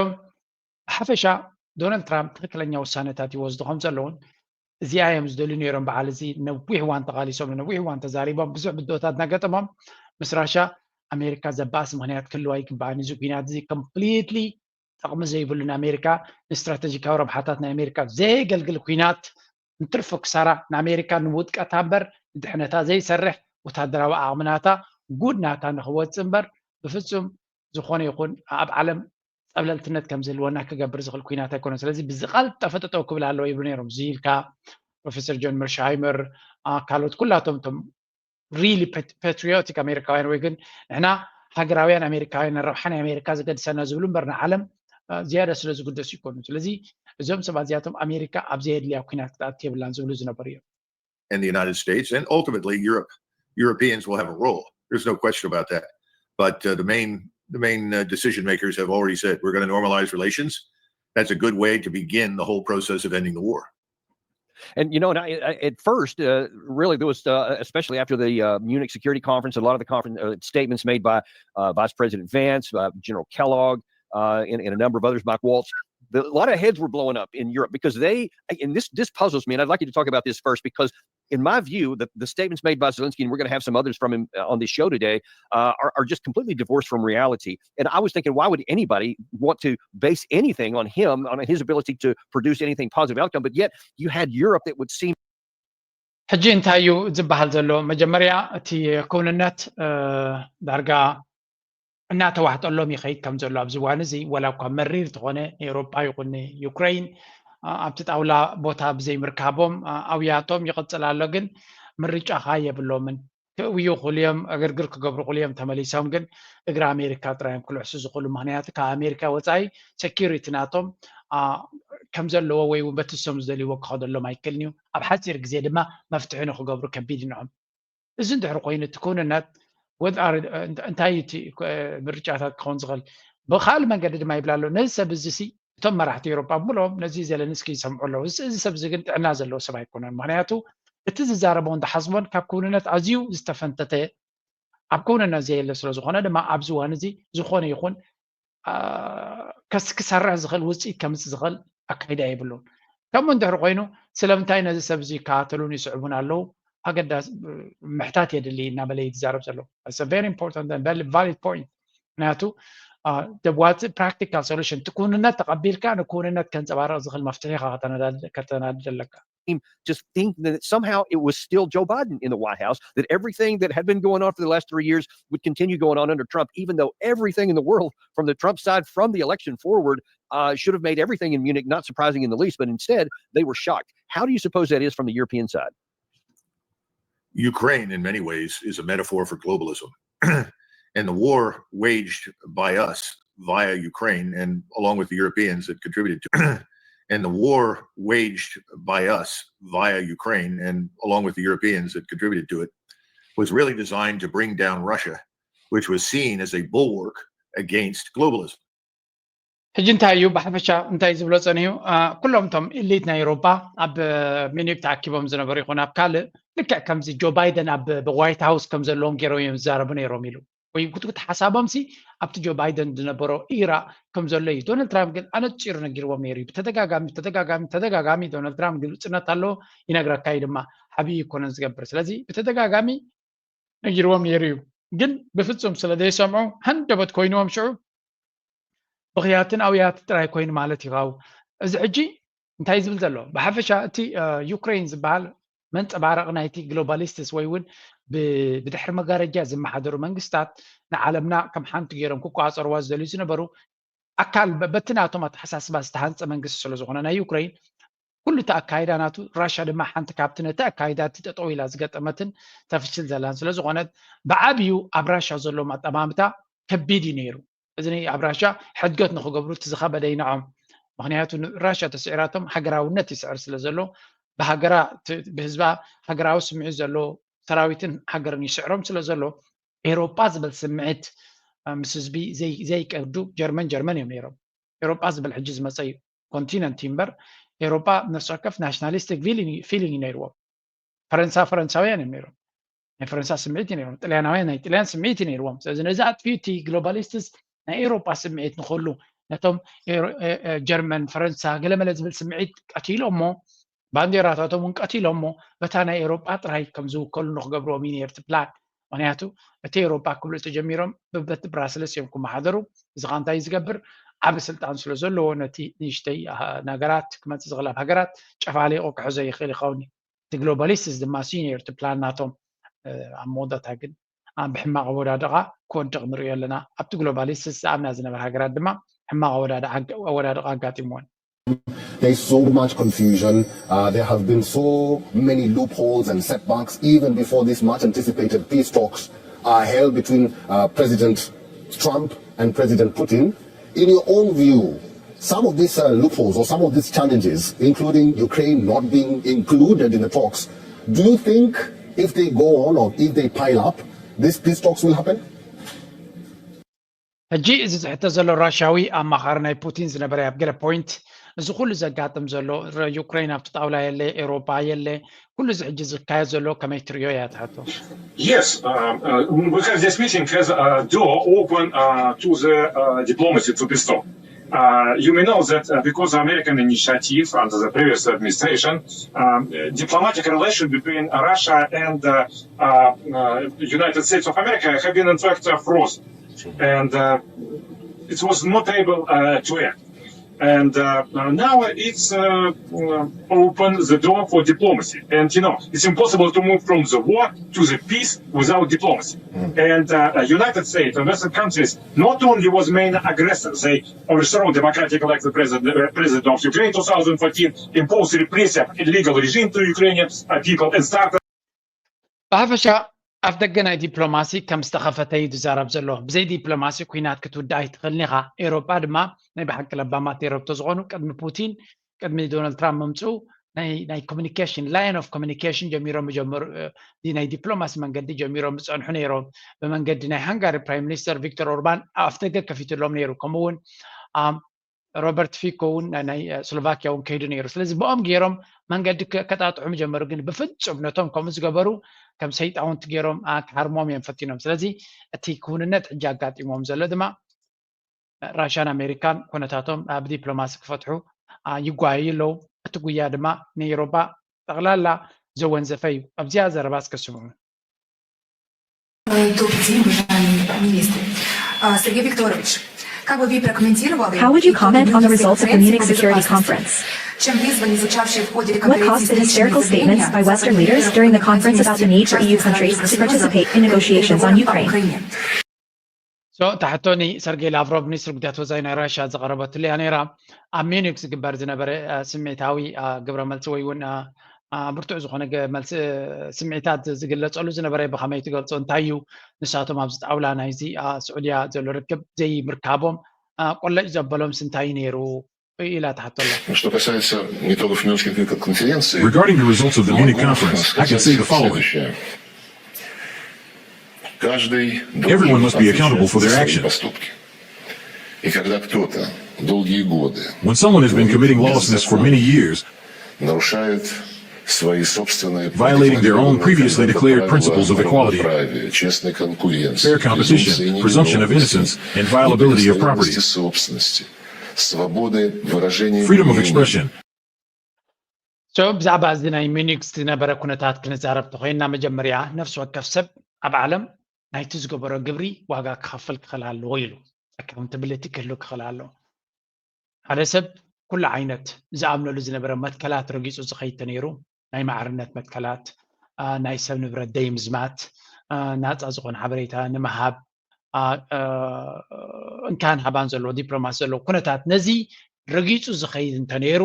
ብሓፈሻ ዶናልድ ትራምፕ ትክክለኛ ውሳነታት ይወስዱ ከም ዘለውን እዚኣ እዮም ዝደልዩ ነይሮም በዓል እዚ ነዊሕ እዋን ተቃሊሶም ነዊሕ እዋን ተዛሪቦም ብዙሕ ብድሆታት እናገጠሞም ምስ ራሻ ኣሜሪካ ዘባእስ ምክንያት ክህልዋ ይግባኣን እዚ ኩናት እዚ ኮምፕሊትሊ ጥቕሚ ዘይብሉ ንኣሜሪካ ንስትራተጂካዊ ረብሓታት ናይ ኣሜሪካ ዘየገልግል ኩናት ንትርፊ ክሳራ ንኣሜሪካ ንውድቀታ እምበር ንድሕነታ ዘይሰርሕ ወታደራዊ ዓቕሚ ናታ ጉድ ናታ ንክወፅእ እምበር ብፍፁም ዝኾነ ይኹን ኣብ ዓለም ፀብለልትነት ከም ዝህልወና ክገብር ዝኽእል ኩናት ኣይኮነን ስለዚ ብዝቐልጠፈ ጠጠው ክብል ኣለዎ ይብሉ ነይሮም እዚ ኢልካ ፕሮፌሰር ጆን መርሻሃይመር ካልኦት ኩላቶም ቶም really patriotic ኣሜሪካውያን ወይ ግን ንሕና ሃገራውያን ኣሜሪካውያን ረብሓ ናይ ኣሜሪካ ዝገድሰና ዝብሉ እምበር ንዓለም ዝያዳ ስለ ዝግደሱ ይኮኑ ስለዚ እዞም ሰባት እዚኣቶም ኣሜሪካ ኣብ ዘየድልያ ኩናት ክትኣት የብላን ዝብሉ ዝነበሩ እዮም and the United States and ultimately Europe. Europeans will have a role. There's no question about that. But uh, the main the main uh, decision makers have already said we're going to normalize relations. That's a good way to begin the whole process of ending the war. And you know, and I, I, at first, uh, really, there was, uh, especially after the uh, Munich Security Conference, a lot of the conference uh, statements made by uh, Vice President Vance, uh, General Kellogg, uh, and, and a number of others, Mike Waltz, the, a lot of heads were blowing up in Europe because they, and this this puzzles me, and I'd like you to talk about this first because in my view, the, the statements made by Zelensky, and we're going to have some others from him uh, on this show today, uh, are, are just completely divorced from reality. And I was thinking, why would anybody want to base anything on him, on his ability to produce anything positive outcome? But yet, you had Europe that would seem ሕጂ እንታይ እዩ ዝበሃል ዘሎ? መጀመርያ እቲ ክውንነት ዳርጋ እናተዋሕጠሎም ይኸይድ ከም ዘሎ ኣብዚ እዋን እዚ፣ ወላ እኳ መሪር ዝኾነ ኤውሮጳ ይኹን ዩክሬን ኣብቲ ጣውላ ቦታ ብዘይምርካቦም ኣውያቶም ይቕፅል ኣሎ። ግን ምርጫኻ የብሎምን። ክእውዩ ክልዮም፣ ዕግርግር ክገብሩ ክልዮም ተመሊሶም ግን እግሪ ኣሜሪካ ጥራዮም ክልሕሱ ዝኽእሉ። ምክንያቱ ካብ ኣሜሪካ ወፃኢ ሴኪሪቲ ናቶም ከም ዘለዎ ወይ እውን በቲ እሶም ዝደልይዎ ክኸደሎም ኣይክእልን እዩ። ኣብ ሓፂር ግዜ ድማ መፍትሒ ንክገብሩ ከቢድ ይንዖም። እዚ እንድሕር ኮይኑ እቲ ክውንነት እንታይ እቲ ምርጫታት ክኸውን ዝኽእል? ብካልእ መንገዲ ድማ ይብላ ኣሎ። ነዚ ሰብ እዚ ሲ እቶም መራሕቲ ኤውሮጳ ብምልኦም ነዚ ዘለንስኪ ይሰምዑ ኣለዉ። እዚ ሰብ እዚ ግን ጥዕና ዘለዎ ሰብ ኣይኮነን። ምክንያቱ እቲ ዝዛረቦን ዝሓስቦን ካብ ክውንነት ኣዝዩ ዝተፈንተተ፣ ኣብ ክውንነት ዘየለ ስለ ዝኾነ ድማ ኣብዚ እዋን እዚ ዝኾነ ይኹን ክሰርሕ ዝኽእል ውፅኢት ከምፅእ ዝኽእል ኣካይዳ የብሉን። ከምኡ እንድሕር ኮይኑ ስለምንታይ ነዚ ሰብ እዚ ይከታተሉን ይስዕቡን ኣለዉ ኣገዳሲ ምሕታት የድሊ እናበለ እዩ ዝዛረብ ዘሎ። Very important and valid point። ምክንያቱ ዋት ፕራክቲካል ሶሉሽን እቲ ክውንነት ተቐቢልካ ንክውንነት ከንፀባረቕ ዝኽእል መፍትሒ ኢኻ ከተናድድ ኣለካ። Just think that somehow it was still Joe Biden in the White House, that everything that had been going on for the last three years would continue going on under Trump, even though everything in the world from the Trump side from the election forward uh, should have made everything in Munich not surprising in the least, but instead they were shocked. How do you suppose that is from the European side? Ukraine, in many ways, is a metaphor for globalism. And the war waged by us via Ukraine and along with the Europeans that contributed to and the war waged by us via Ukraine and along with the Europeans that contributed to it was really designed to bring down Russia, which was seen as a bulwark against globalism. ሕጂ እንታይ እዩ ብሓፈሻ እንታይ ዝብሎ ፀኒሑ? ኩሎም እቶም ኢሊት ናይ ኤውሮፓ ኣብ ሚኒክ ተኣኪቦም ዝነበሩ ይኹን ኣብ ካልእ ልክዕ ከምዚ ጆ ባይደን ኣብ ዋይት ሃውስ ከም ዘለዎም ገይሮም እዮም ዝዛረቡ ነይሮም ኢሉ። ወይ ጉትጉት ሓሳቦም ሲ ኣብቲ ጆ ባይደን ዝነበሮ ኢራ ከም ዘሎ እዩ። ዶናልድ ትራምፕ ግን ኣነፂሩ ነጊርዎም ነይሩ እዩ። ብተደጋጋሚ ተደጋጋሚ ተደጋጋሚ ዶናልድ ትራምፕ ግልፅነት ኣለዎ፣ ይነግረካ እዩ ድማ፣ ዓብዪ ይኮነን ዝገብር። ስለዚ ብተደጋጋሚ ነጊርዎም ነይሩ እዩ። ግን ብፍፁም ስለ ዘይሰምዑ ሃንደበት ኮይንዎም ሽዑ ብኽያትን ኣውያት ጥራይ ኮይኑ ማለት ይኸው። እዚ ሕጂ እንታይ ዝብል ዘሎ ብሓፈሻ እቲ ዩክሬን ዝበሃል መንፀባረቂ ናይቲ ግሎባሊስትስ ወይ እውን ብድሕሪ መጋረጃ ዝመሓደሩ መንግስታት ንዓለምና ከም ሓንቲ ገይሮም ክቋፀርዋ ዝደልዩ ዝነበሩ ኣካል በቲ ናቶም ኣተሓሳስባ ዝተሃንፀ መንግስቲ ስለዝኾነ ናይ ዩክሬን ኩሉ እቲ ኣካይዳ ናቱ ራሻ ድማ ሓንቲ ካብቲ ነቲ ኣካይዳ እቲ ጠጠው ኢላ ዝገጠመትን ተፍሽል ዘላን ስለዝኾነት ብዓብዩ ኣብ ራሻ ዘለዎም ኣጠማምታ ከቢድ እዩ ነይሩ። እዚ ኣብ ራሻ ሕድገት ንክገብሩ እቲ ዝኸበደ ይንዖም። ምክንያቱ ራሻ ተስዒራቶም ሃገራውነት ይስዕር ስለዘሎ ብሃገራ ብህዝባ ሃገራዊ ስምዒት ዘለዎ ሰራዊትን ሃገርን ይስዕሮም ስለዘሎ ኤሮጳ ዝብል ስምዒት ምስ ህዝቢ ዘይቀዱ ጀርመን ጀርመን እዮም ነይሮም። ኤሮጳ ዝብል ሕጂ ዝመፀ እዩ ኮንቲነንት እምበር ኤሮጳ ነፍሲ ወከፍ ናሽናሊስቲክ ፊሊንግ እዩ ነይርዎም። ፈረንሳ ፈረንሳውያን እዮም ነይሮም። ናይ ፈረንሳ ስምዒት እዩ ነይሮም። ጥልያናውያን ናይ ጥልያን ስምዒት እዩ ነይርዎም። ስለዚ ነዚ ኣጥፊኡ እቲ ግሎባሊስትስ ናይ ኤሮጳ ስምዒት ንክህሉ ነቶም ጀርመን ፈረንሳ ገለመለ ዝብል ስምዒት ቀቲሎሞ ባንዴራታቶም እውን ቀቲሎሞ በታ ናይ ኤሮጳ ጥራይ ከም ዝውከሉ ንክገብርዎም እዩ ነይሩ እቲ ፕላን። ምክንያቱ እቲ ኤሮጳ ክብሉ ተጀሚሮም በበቲ ብራስለስ እዮም ክመሓደሩ። እዚ ከዓ እንታይ ዝገብር ዓቢ ስልጣን ስለ ዘለዎ ነቲ ንእሽተይ ነገራት ክመፅእ ዝኽእል ኣብ ሃገራት ጨፋሊቑ ክሕዞ ይኽእል ይኸውን እዩ። እቲ ግሎባሊስትስ ድማ ሲኒየር እቲ ፕላን ናቶም ኣብ መወዳእታ ግን ብሕማቕ ኣወዳድቓ ክወድቕ ንሪኦ ኣለና። ኣብቲ ግሎባሊስትስ ዝኣምና ዝነበረ ሃገራት ድማ ሕማቕ ኣወዳድቓ ኣጋጢምወን። There's so much confusion. Uh, there have been so many loopholes and setbacks, even before these much anticipated peace talks are held between uh, President Trump and President Putin. In your own view, some of these uh, loopholes or some of these challenges, including Ukraine not being included in the talks, do you think if they go on or if they pile up, these peace talks will happen? ሕጂ እዚ ዝሕተ ዘሎ ራሻዊ ኣማኻሪ ናይ ፑቲን ዝነበረ ኣብ ገለ ፖይንት እዚ ኩሉ ዘጋጥም ዘሎ ዩክሬን ኣብቲ ጣውላ የለ ኤሮፓ የለ ኩሉ እዚ ሕጂ ዝካየድ ዘሎ ከመይ ትሪዮ እያ ትሕቶ? Yes, uh, uh, because this meeting has a door open uh, to the uh, diplomacy to peace talk. Uh, you may know that uh, because of American initiative under the previous administration, um, diplomatic relation between Russia and uh, uh, uh, United States of America have been in fact uh, frozen, and uh, it was not able uh, to act. And uh, now it's uh, uh, open the door for diplomacy. And you know, it's impossible to move from the war to the peace without diplomacy. And uh, uh, United States and Western countries not only was main aggressor, they overthrow democratic elected president, uh, president of Ukraine two thousand fourteen, impose repressive illegal regime to Ukrainian uh, people and start ብሓፈሻ ኣፍ ደገ ናይ ዲፕሎማሲ ከም ዝተኸፈተ እዩ ዝዛረብ ዘሎ። ብዘይ ዲፕሎማሲ ኩናት ክትውዳእ ኣይትኽእልን ኢኻ። ኤውሮጳ ድማ ናይ ብሓቂ ለባማት ኤውሮፕቶ ዝኾኑ ቅድሚ ፑቲን ቅድሚ ዶናልድ ትራምፕ ምምፅኡ ናይ ናይ ኮሚኒኬሽን line of communication ጀሚሮም ጀመሩ። ናይ ዲፕሎማሲ መንገዲ ጀሚሮም ዝፀንሑ ነይሮም። ብመንገዲ ናይ ሃንጋሪ ፕራይም ሚኒስተር ቪክተር ኦርባን ኣፍ ደገ ከፊትሎም ነይሩ። ከምኡ እውን ሮበርት ፊኮ እውን ናይ ስሎቫኪያ እውን ከይዱ ነይሩ። ስለዚ ብኦም ገይሮም መንገዲ ከጣጥሑ ጀመሩ። ግን ብፍፁም ነቶም ከምኡ ዝገበሩ ከም ሰይጣውንቲ ገይሮም ክሃርሞም እዮም ፈቲኖም። ስለዚ እቲ ክውንነት ሕጂ ኣጋጢሞም ዘሎ ድማ ራሽያን ኣሜሪካን ኩነታቶም ብዲፕሎማሲ ክፈትሑ ይጓየዩ ኣለዉ። እቲ ጉያ ድማ ንኤውሮጳ ጠቕላላ ዘወንዘፈ እዩ። ኣብዚኣ ዘረባ እስከ ስምዑ። Добрый день, уважаемые министры. Сергей Викторович, как бы вы прокомментировали How would you comment on the results of the Munich Security Conference? Чем вызвали звучавшие в ходе What caused the hysterical statements by Western leaders during the conference about the need for E U countries to participate in negotiations on Ukraine? So ታሕቶ ንሰርጌይ ላቭሮቭ ሚኒስትሪ ጉዳያት ወፃኢ ናይ ራሽያ ዝቐረበትሉ እያ ነይራ። ኣብ ሚኒክ ዝግበር ዝነበረ ስምዒታዊ ግብረ መልሲ ወይ እውን ብርቱዕ ዝኾነ መልሲ ስምዒታት ዝግለፀሉ ዝነበረ ብኸመይ ትገልፆ እንታይ እዩ? ንሳቶም ኣብዚ ጣውላ ናይዚ ስዑድያ ዘሎ ርክብ ዘይምርካቦም ቆለጭ ዘበሎምስ እንታይ ነይሩ ኢላ ትሓቶ ኣላ። Что касается итогов Мюнхенской конференции, Regarding the results of the Munich conference, I can say the following. Каждый Everyone must be accountable for their actions. Поступки. И когда кто-то долгие годы When someone has been committing lawlessness for many years, нарушает свои собственные Violating their own previously declared principles of equality, честной конкуренции, fair competition, presumption of innocence, and violability of property, собственности, свободы выражения freedom of expression. So ብዛዕባ እዚ ናይ ሚኒክ ዝነበረ ኩነታት ክንዛረብ ተኮይና መጀመርያ ነፍሲ ወከፍ ሰብ ኣብ ዓለም ናይቲ ዝገበሮ ግብሪ ዋጋ ክኸፍል ክኽእል ኣለዎ ኢሉ። ኣካውንታብሊቲ ክህሉ ክኽእል ኣለዎ። ሓደ ሰብ ኩሉ ዓይነት ዝኣምነሉ ዝነበረ መትከላት ረጊፁ ዝኸይድ ተነይሩ፣ ናይ ማዕርነት መትከላት፣ ናይ ሰብ ንብረት ደይምዝማት፣ ናፃ ዝኾነ ሓበሬታ ንምሃብ፣ እንካን ሃባን ዘለዎ ዲፕሎማሲ ዘለዎ ኩነታት ነዚ ረጊፁ ዝኸይድ እንተነይሩ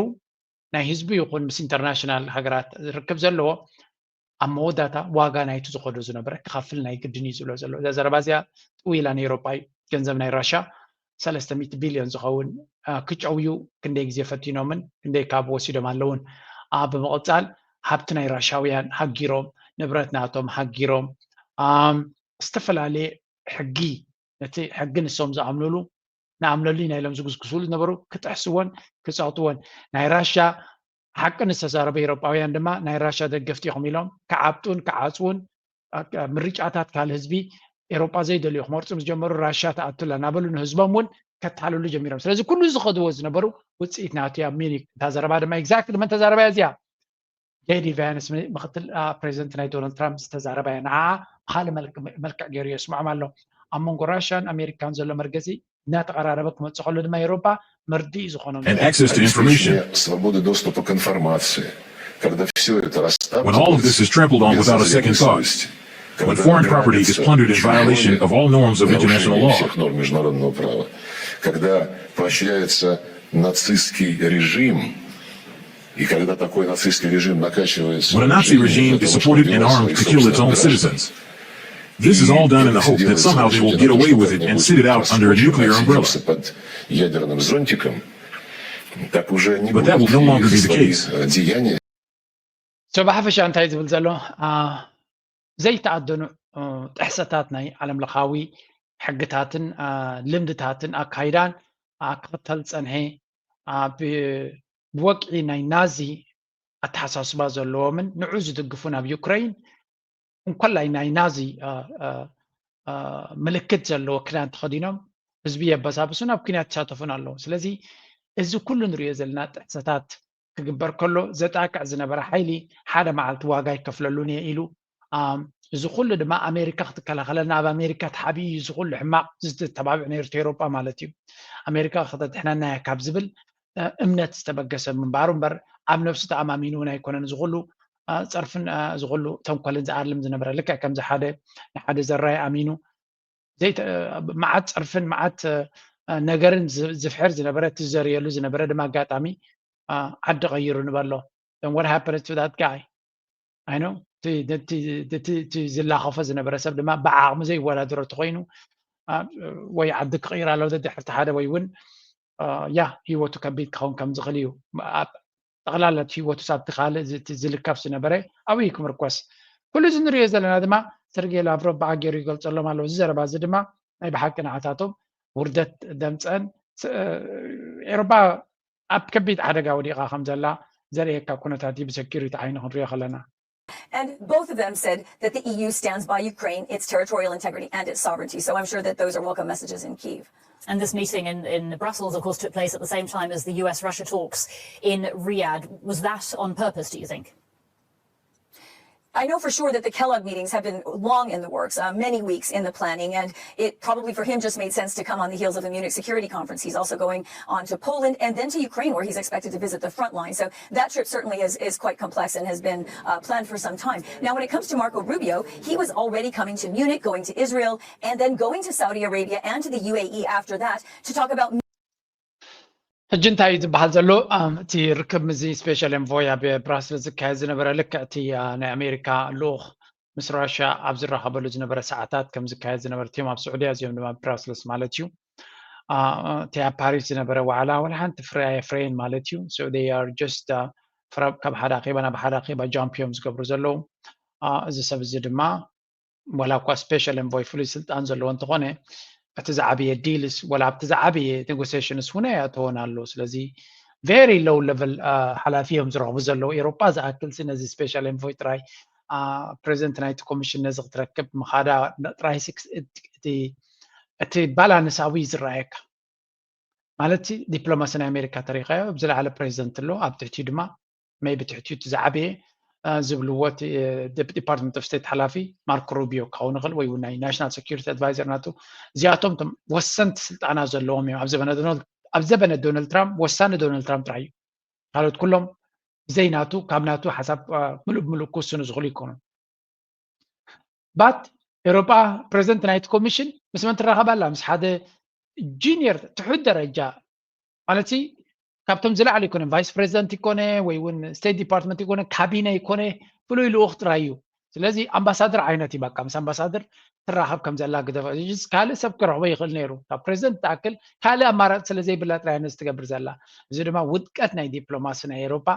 ናይ ህዝቢ ይኹን ምስ ኢንተርናሽናል ሃገራት ርክብ ዘለዎ ኣብ መወዳታ ዋጋ ናይቲ ዝኸዶ ዝነበረ ክኸፍል ናይ ግድን እዩ ዝብሎ ዘሎ። እዛ ዘረባ እዚኣ ጥው ኢላ ንኤውሮጳ እዩ። ገንዘብ ናይ ራሻ ሰለስተ ሚእቲ ቢልዮን ዝኸውን ክጨውዩ ክንደይ ግዜ ፈቲኖምን ክንደይ ካብ ወሲዶም ኣለውን። ብምቕፃል ሃብቲ ናይ ራሻውያን ሃጊሮም፣ ንብረት ናቶም ሃጊሮም፣ ዝተፈላለየ ሕጊ ነቲ ሕጊ ንሶም ዝኣምኑሉ ንኣምነሉ ኢና ኢሎም ዝጉስጉሱሉ ዝነበሩ ክጥሕስዎን ክፀቕጥዎን ናይ ራሻ ሓቂ ንዝተዛረቡ ኤውሮጳውያን ድማ ናይ ራሻ ደገፍቲ ኢኹም ኢሎም ክዓብጡን ክዓፅዉን ምርጫታት ካልእ ህዝቢ ኤውሮጳ ዘይደልዩ ክመርፁ ምስ ጀመሩ ራሻ ትኣቱላ እናበሉ ንህዝቦም እውን ከታልሉ ጀሚሮም። ስለዚ ኩሉ ዝኸድዎ ዝነበሩ ውፅኢት ናቱ ኣብ ሚኒክ እታ ዘረባ ድማ exactly መን ተዛረባ እያ እዚኣ ጄዲ ቫንስ ምክትል ፕሬዚደንት ናይ ዶናልድ ትራምፕ ዝተዛረባ እያ። ንዓ ብካልእ መልክዕ ገይሩ የስምዖም ኣሎ። ኣብ መንጎ ራሽያን ኣሜሪካን ዘሎ መርገፂ እናተቐራረበ ክመፅእ ከሎ ድማ ኤውሮጳ መርድእ እዩ ዝኾኖም። And access to information. Свободы доступа к информации. Когда все это When all of this is trampled on without a second thought, when foreign property is plundered in violation of all norms of international law, всех норм международного права, когда поощряется нацистский режим, и когда такой нацистский режим накачивается when a Nazi regime is supported and armed to kill its own citizens, this is all done in the hope that somehow they will get away with it and sit it out under a nuclear umbrella. под ядерным зонтиком, так уже не But that will no longer be the case. Деяния. So ብሓፈሻ እንታይ ዝብል ዘሎ ዘይተኣደኑ ጥሕሰታት ናይ ዓለም ለኻዊ ሕግታትን ልምድታትን ኣካይዳን ክኽተል ዝፀንሐ ብወግዒ ናይ ናዚ ኣተሓሳስባ ዘለዎምን ንዑ ዝድግፉን ኣብ ዩክረይን እንኮላይ ናይ ናዚ ምልክት ዘለዎ ክዳን ተኸዲኖም ህዝቢ የበሳብሱን ኣብ ኩናት ይሳተፉን ኣለዉ። ስለዚ እዚ ኩሉ ንሪኦ ዘለና ጥሕሰታት ክግበር ከሎ ዘጣቅዕ ዝነበረ ሓይሊ ሓደ መዓልቲ ዋጋ ይከፍለሉን እየ ኢሉ። እዚ ኩሉ ድማ ኣሜሪካ ክትከላኸለልና ኣብ ኣሜሪካ ተሓቢኡ እዩ እዚ ኩሉ ሕማቕ ዝተባብዕ ነይሩ ኤውሮጳ ማለት እዩ። ኣሜሪካ ከተድሕነና እያ ካብ ዝብል እምነት ዝተበገሰ ምንባሩ እምበር ኣብ ነብሱ ተኣማሚኑ እውን ኣይኮነን። እዚ ኩሉ ፀርፍን እዚ ኩሉ ተንኮልን ዝኣልም ዝነበረ ልክዕ ከምዚ ሓደ ንሓደ ዘራይ ኣሚኑ መዓት ፀርፍን መዓት ነገርን ዝፍሕር ዝነበረ እቲ ዝዘርየሉ ዝነበረ ድማ ኣጋጣሚ ዓዲ ቀይሩ ንበሎ። What happened to that guy? I know እቲ ዝላኸፎ ዝነበረ ሰብ ድማ ብዓቕሚ ዘይወዳደሮ ተኮይኑ ወይ ዓዲ ክቕይር ኣለዎ ደድሕርቲ ሓደ ወይ እውን ያ ህይወቱ ከቢድ ክኸውን ከም ዝኽእል እዩ። ጠቕላላ ህይወቱ ሳብቲ ካልእ ዝልከፍ ዝነበረ ኣብኡ ክምርኮስ። ኩሉ እዚ ንሪኦ ዘለና ድማ ሰርጌ ላቭሮቭ ብኣገይሩ ይገልፀሎም ኣለዉ። እዚ ዘረባ እዚ ድማ ናይ ብሓቂ ንዓታቶም ውርደት ደምፀን ኤሮፓ ኣብ ከቢድ ሓደጋ ወዲቓ ከም ዘላ ዘርእየካ ኩነታት እዩ ብሰኪሪቲ ዓይኒ ክንሪኦ ከለና። And both of them said that the E U stands by Ukraine, its territorial integrity, and its sovereignty. So I'm sure that those are welcome messages in Kyiv. And this meeting in, in Brussels, of course, took place at the same time as the U S Russia talks in Riyadh. Was that on purpose, do you think? I know for sure that the Kellogg meetings have been long in the works, uh, many weeks in the planning, and it probably for him just made sense to come on the heels of the Munich Security Conference. He's also going on to Poland and then to Ukraine, where he's expected to visit the front line. So that trip certainly is, is quite complex and has been uh, planned for some time. Now, when it comes to Marco Rubio, he was already coming to Munich, going to Israel, and then going to Saudi Arabia and to the U A E after that to talk about ሕጂ እንታይ እዩ ዝበሃል ዘሎ? እቲ ርክብ ምስዚ special envoy ኣብ ብራስልስ ዝካየድ ዝነበረ ልክዕ እቲ ናይ ኣሜሪካ ልኡኽ ምስ ራሽያ ኣብ ዝራኸበሉ ዝነበረ ሰዓታት ከም ዝካየድ ዝነበረ እቲኦም ኣብ ስዑድያ እዚኦም ድማ ብራስልስ ማለት እዩ። እቲ ኣብ ፓሪስ ዝነበረ ዋዕላ ወላ ሓንቲ ፍረ ኣየፍረየን ማለት እዩ። So they are just ካብ ሓደ ኣኼባ ናብ ሓደ ኣኼባ jump እዮም ዝገብሩ ዘለዉ። እዚ ሰብ እዚ ድማ ዋላ እኳ special envoy ፍሉይ ስልጣን ዘለዎ እንተኾነ እቲ ዝዓበየ deals ወላ ኣብቲ ዝዓበየ negotiations እውን ኣይኣተወን ኣሎ። ስለዚ very low level ሓላፊ እዮም ዝረኽቡ ዘለዉ። ኤሮጳ ዝኣክል ነዚ special envoy ጥራይ ፕሬዚደንት ናይቲ ኮሚሽን ነዚ ክትረክብ ምኻዳ ጥራይ እቲ balance ኣብኡ እዩ ዝረኣየካ። ማለት ዲፕሎማሲ ናይ ኣሜሪካ ተሪኻዮ ኣብ ዝለዓለ ፕሬዚደንት ኣሎ ኣብ ትሕቲኡ ድማ maybe ትሕቲኡ እቲ ዝዓበየ ዝብልዎ እቲ department of state ሓላፊ ማርኮ ሩቢዮ ክኸውን ይኽእል ወይ እውን ናይ national security advisor ናቱ እዚኣቶም እቶም ወሰንቲ ስልጣና ዘለዎም እዮም። ኣብ ዘበነ ዶናልድ ትራምፕ ወሳኒ ዶናልድ ትራምፕ ጥራይ እዩ። ካልኦት ኩሎም ብዘይ ናቱ ካብ ናቱ ሓሳብ ምሉእ ብምሉእ ክውስኑ ዝኽእሉ ይኮኑን። But ኤሮጳ ፕሬዚደንት ናይቲ ኮሚሽን ምስ መን ትራኸብ ኣላ? ምስ ሓደ junior ትሑት ደረጃ ማለት ካብቶም ዝለዓሉ ይኮነ vice president ይኮነ ወይ እውን state department ይኮነ ካቢነ ይኮነ ፍሉይ ልኡኽ ጥራይ እዩ። ስለዚ ኣምባሳደር ዓይነት እዩ በቃ ምስ ኣምባሳደር ትራኸብ ከም ዘላ ግደፈ ካልእ ሰብ ክረኽቦ ይኽእል ነይሩ ካብ ፕሬዚደንት ትኣክል ካልእ ኣማራፂ ስለ ዘይብላ ጥራይ ነዚ ትገብር ዘላ። እዚ ድማ ውድቀት ናይ ዲፕሎማሲ ናይ ኤሮፓ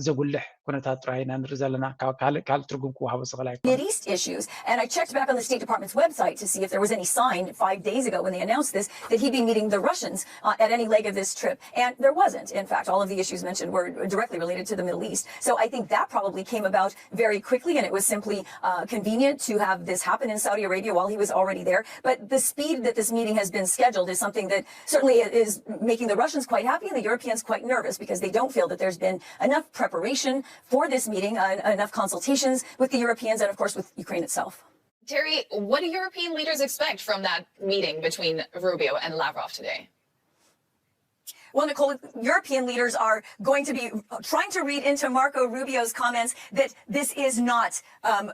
ዘጉልሕ ኩነታት ጥራይ ኢና ንርኢ ዘለና። ካልእ ትርጉም ክወሃቦ ዝኽእል ኣይኮነ። Mideast issues. And I checked back on the State Department's website to see if there was any sign five days ago when they announced this that he'd be meeting the Russians uh, at any leg of this trip. And there wasn't. In fact, all of the issues mentioned were directly related to the Middle East. So I think that probably came about very quickly, and it was simply uh, convenient to have this happen in Saudi Arabia while he was already there. But the speed that this meeting has been scheduled is something that certainly is making the Russians quite happy and the Europeans quite nervous because they don't feel that there's been enough preparation for this meeting, uh, enough consultations with the Europeans and, of course, with Ukraine itself. Terry, what do European leaders expect from that meeting between Rubio and Lavrov today? Well, Nicole, European leaders are going to be trying to read into Marco Rubio's comments that this is not um,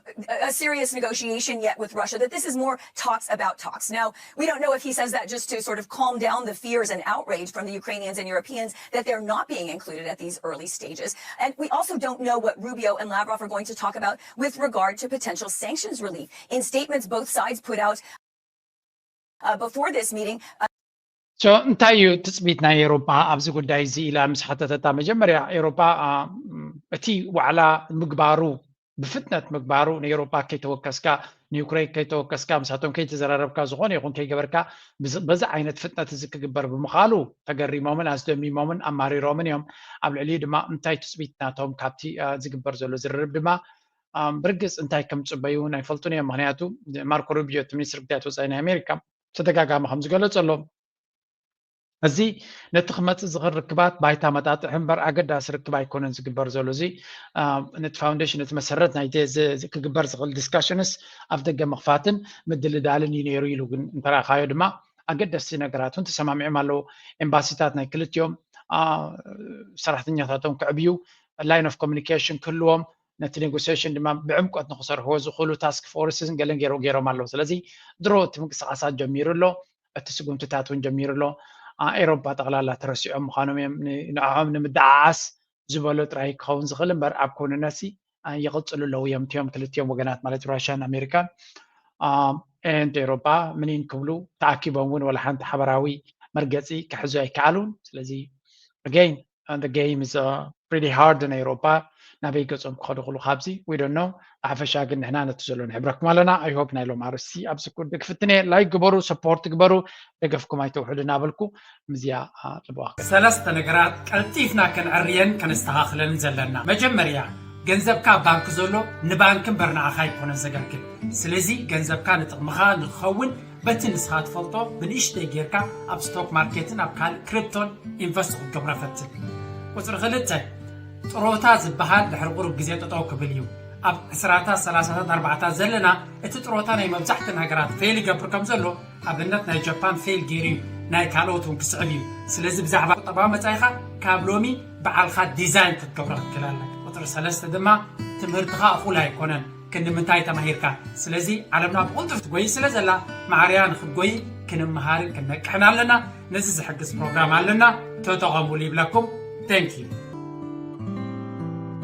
a serious negotiation yet with Russia, that this is more talks about talks. Now, we don't know if he says that just to sort of calm down the fears and outrage from the Ukrainians and Europeans that they're not being included at these early stages. And we also don't know what Rubio and Lavrov are going to talk about with regard to potential sanctions relief. In statements both sides put out uh, before this meeting, uh, So እንታይ እዩ ትፅቢት ናይ ኤሮፓ ኣብዚ ጉዳይ እዚ ኢላ ምስ ሓተተታ መጀመርያ ኤሮፓ እቲ ዋዕላ ምግባሩ ብፍጥነት ምግባሩ ንኤሮፓ ከይተወከስካ ንዩክሬን ከይተወከስካ ምሳቶም ከይተዘራረብካ ዝኾነ ይኹን ከይገበርካ በዚ ዓይነት ፍጥነት እዚ ክግበር ብምኻሉ ተገሪሞምን ኣስደሚሞምን ኣማሪሮምን እዮም። ኣብ ልዕሊኡ ድማ እንታይ ትፅቢት ናቶም ካብቲ ዝግበር ዘሎ ዝርርብ ድማ ብርግፅ እንታይ ከም ዝፅበዩ እውን ኣይፈልጡን እዮም። ምክንያቱ ማርኮ ሩቢዮ እቲ ሚኒስትር ጉዳያት ወፃኢ ናይ ኣሜሪካ ተደጋጋሚ ከም ዝገለፀሎም እዚ ነቲ ክመፅእ ዝኽእል ርክባት ባይታ መጣጥሒ እምበር ኣገዳሲ ርክብ ኣይኮነን ዝግበር ዘሎ። እዚ ነቲ ፋውንዴሽን፣ ነቲ መሰረት ናይ ክግበር ዝኽእል ዲስካሽንስ ኣብ ደገ ምኽፋትን ምድልዳልን እዩ ነይሩ ኢሉ። ግን እንተረኣኻዮ ድማ ኣገደስቲ ነገራት እውን ተሰማሚዖም ኣለዉ። ኤምባሲታት ናይ ክልቲኦም ሰራሕተኛታቶም ክዕብዩ፣ ላይን ኦፍ ኮሚኒኬሽን ክህልዎም፣ ነቲ ኔጎሲሽን ድማ ብዕምቆት ንክሰርሕዎ ዝኽእሉ ታስክ ፎርስን ገለን ገይሮም ኣለዉ። ስለዚ ድሮ እቲ ምንቅስቃሳት ጀሚሩ ኣሎ። እቲ ስጉምትታት እውን ጀሚሩ ኣሎ። ኤሮፓ ጠቕላላ ተረሲዖም ምዃኖም እዮም። ንዕኦም ንምድዓዓስ ዝበሎ ጥራይ ክኸውን ዝኽእል እምበር ኣብ ክውንነትሲ ይቕፅሉ ኣለዉ እዮም። እቲኦም ክልቲኦም ወገናት ማለት ራሽያን ኣሜሪካን ኤንድ ኤሮፓ ምኒን ክብሉ ተኣኪቦም እውን ወላ ሓንቲ ሓበራዊ መርገፂ ክሕዙ ኣይከኣሉን። ስለዚ ኣገይን the game is pretty hard in ኤሮፓ። ናበይ ገፆም ክኸዱ ክሉ ካብዚ we don't know። ብሓፈሻ ግን ንሕና ነቲ ዘሎ ንሕብረኩም ኣለና። I hope ናይ ሎም ኣርእስቲ ኣብዚ ኩሉ ክፍትነ። ላይክ ግበሩ፣ ሰፖርት ግበሩ፣ ደገፍኩም ኣይተውሕዱ እናበልኩ ምዝያ ልበዋ። ሰለስተ ነገራት ቀልጢፍና ከነዕርየን ከነስተኻኽለን ዘለና። መጀመርያ ገንዘብካ ኣብ ባንክ ዘሎ ንባንክ እምበር ንዓኻ ኣይኮነን ዘገልግል። ስለዚ ገንዘብካ ንጥቕምኻ ንክኸውን በቲ ንስኻ ትፈልጦ ብንእሽተይ ጌርካ ኣብ ስቶክ ማርኬትን ኣብ ካልእ ክሪፕቶን ኢንቨስት ክትገብሮ ፈትን። ቁፅሪ ክልተ ጥሮታ ዝበሃል ድሕሪ ቁሩብ ግዜ ጠጠው ክብል እዩ። ኣብ ዕስራታት ሰላሳታት ኣርባዕታት ዘለና እቲ ጥሮታ ናይ መብዛሕትን ሃገራት ፌል ይገብር ከም ዘሎ ኣብነት ናይ ጃፓን ፌል ገይሩ እዩ፣ ናይ ካልኦት እውን ክስዕብ እዩ። ስለዚ ብዛዕባ ቁጠባዊ መጻኢኻ ካብ ሎሚ በዓልኻ ዲዛይን ክትገብሮ ክትክእል ኣለካ። ቁፅሪ ሰለስተ ድማ ትምህርትኻ እኹል ኣይኮነን። ክንዲ ምንታይ ተማሂርካ? ስለዚ ዓለምና ብቕልጡፍ ትጎይ ስለ ዘላ ማዕርያ ንክትጎይ ክንምሃርን ክንነቅሕን ኣለና። ነዚ ዝሕግዝ ፕሮግራም ኣለና፣ ተጠቐሙሉ ይብለኩም። Thank you።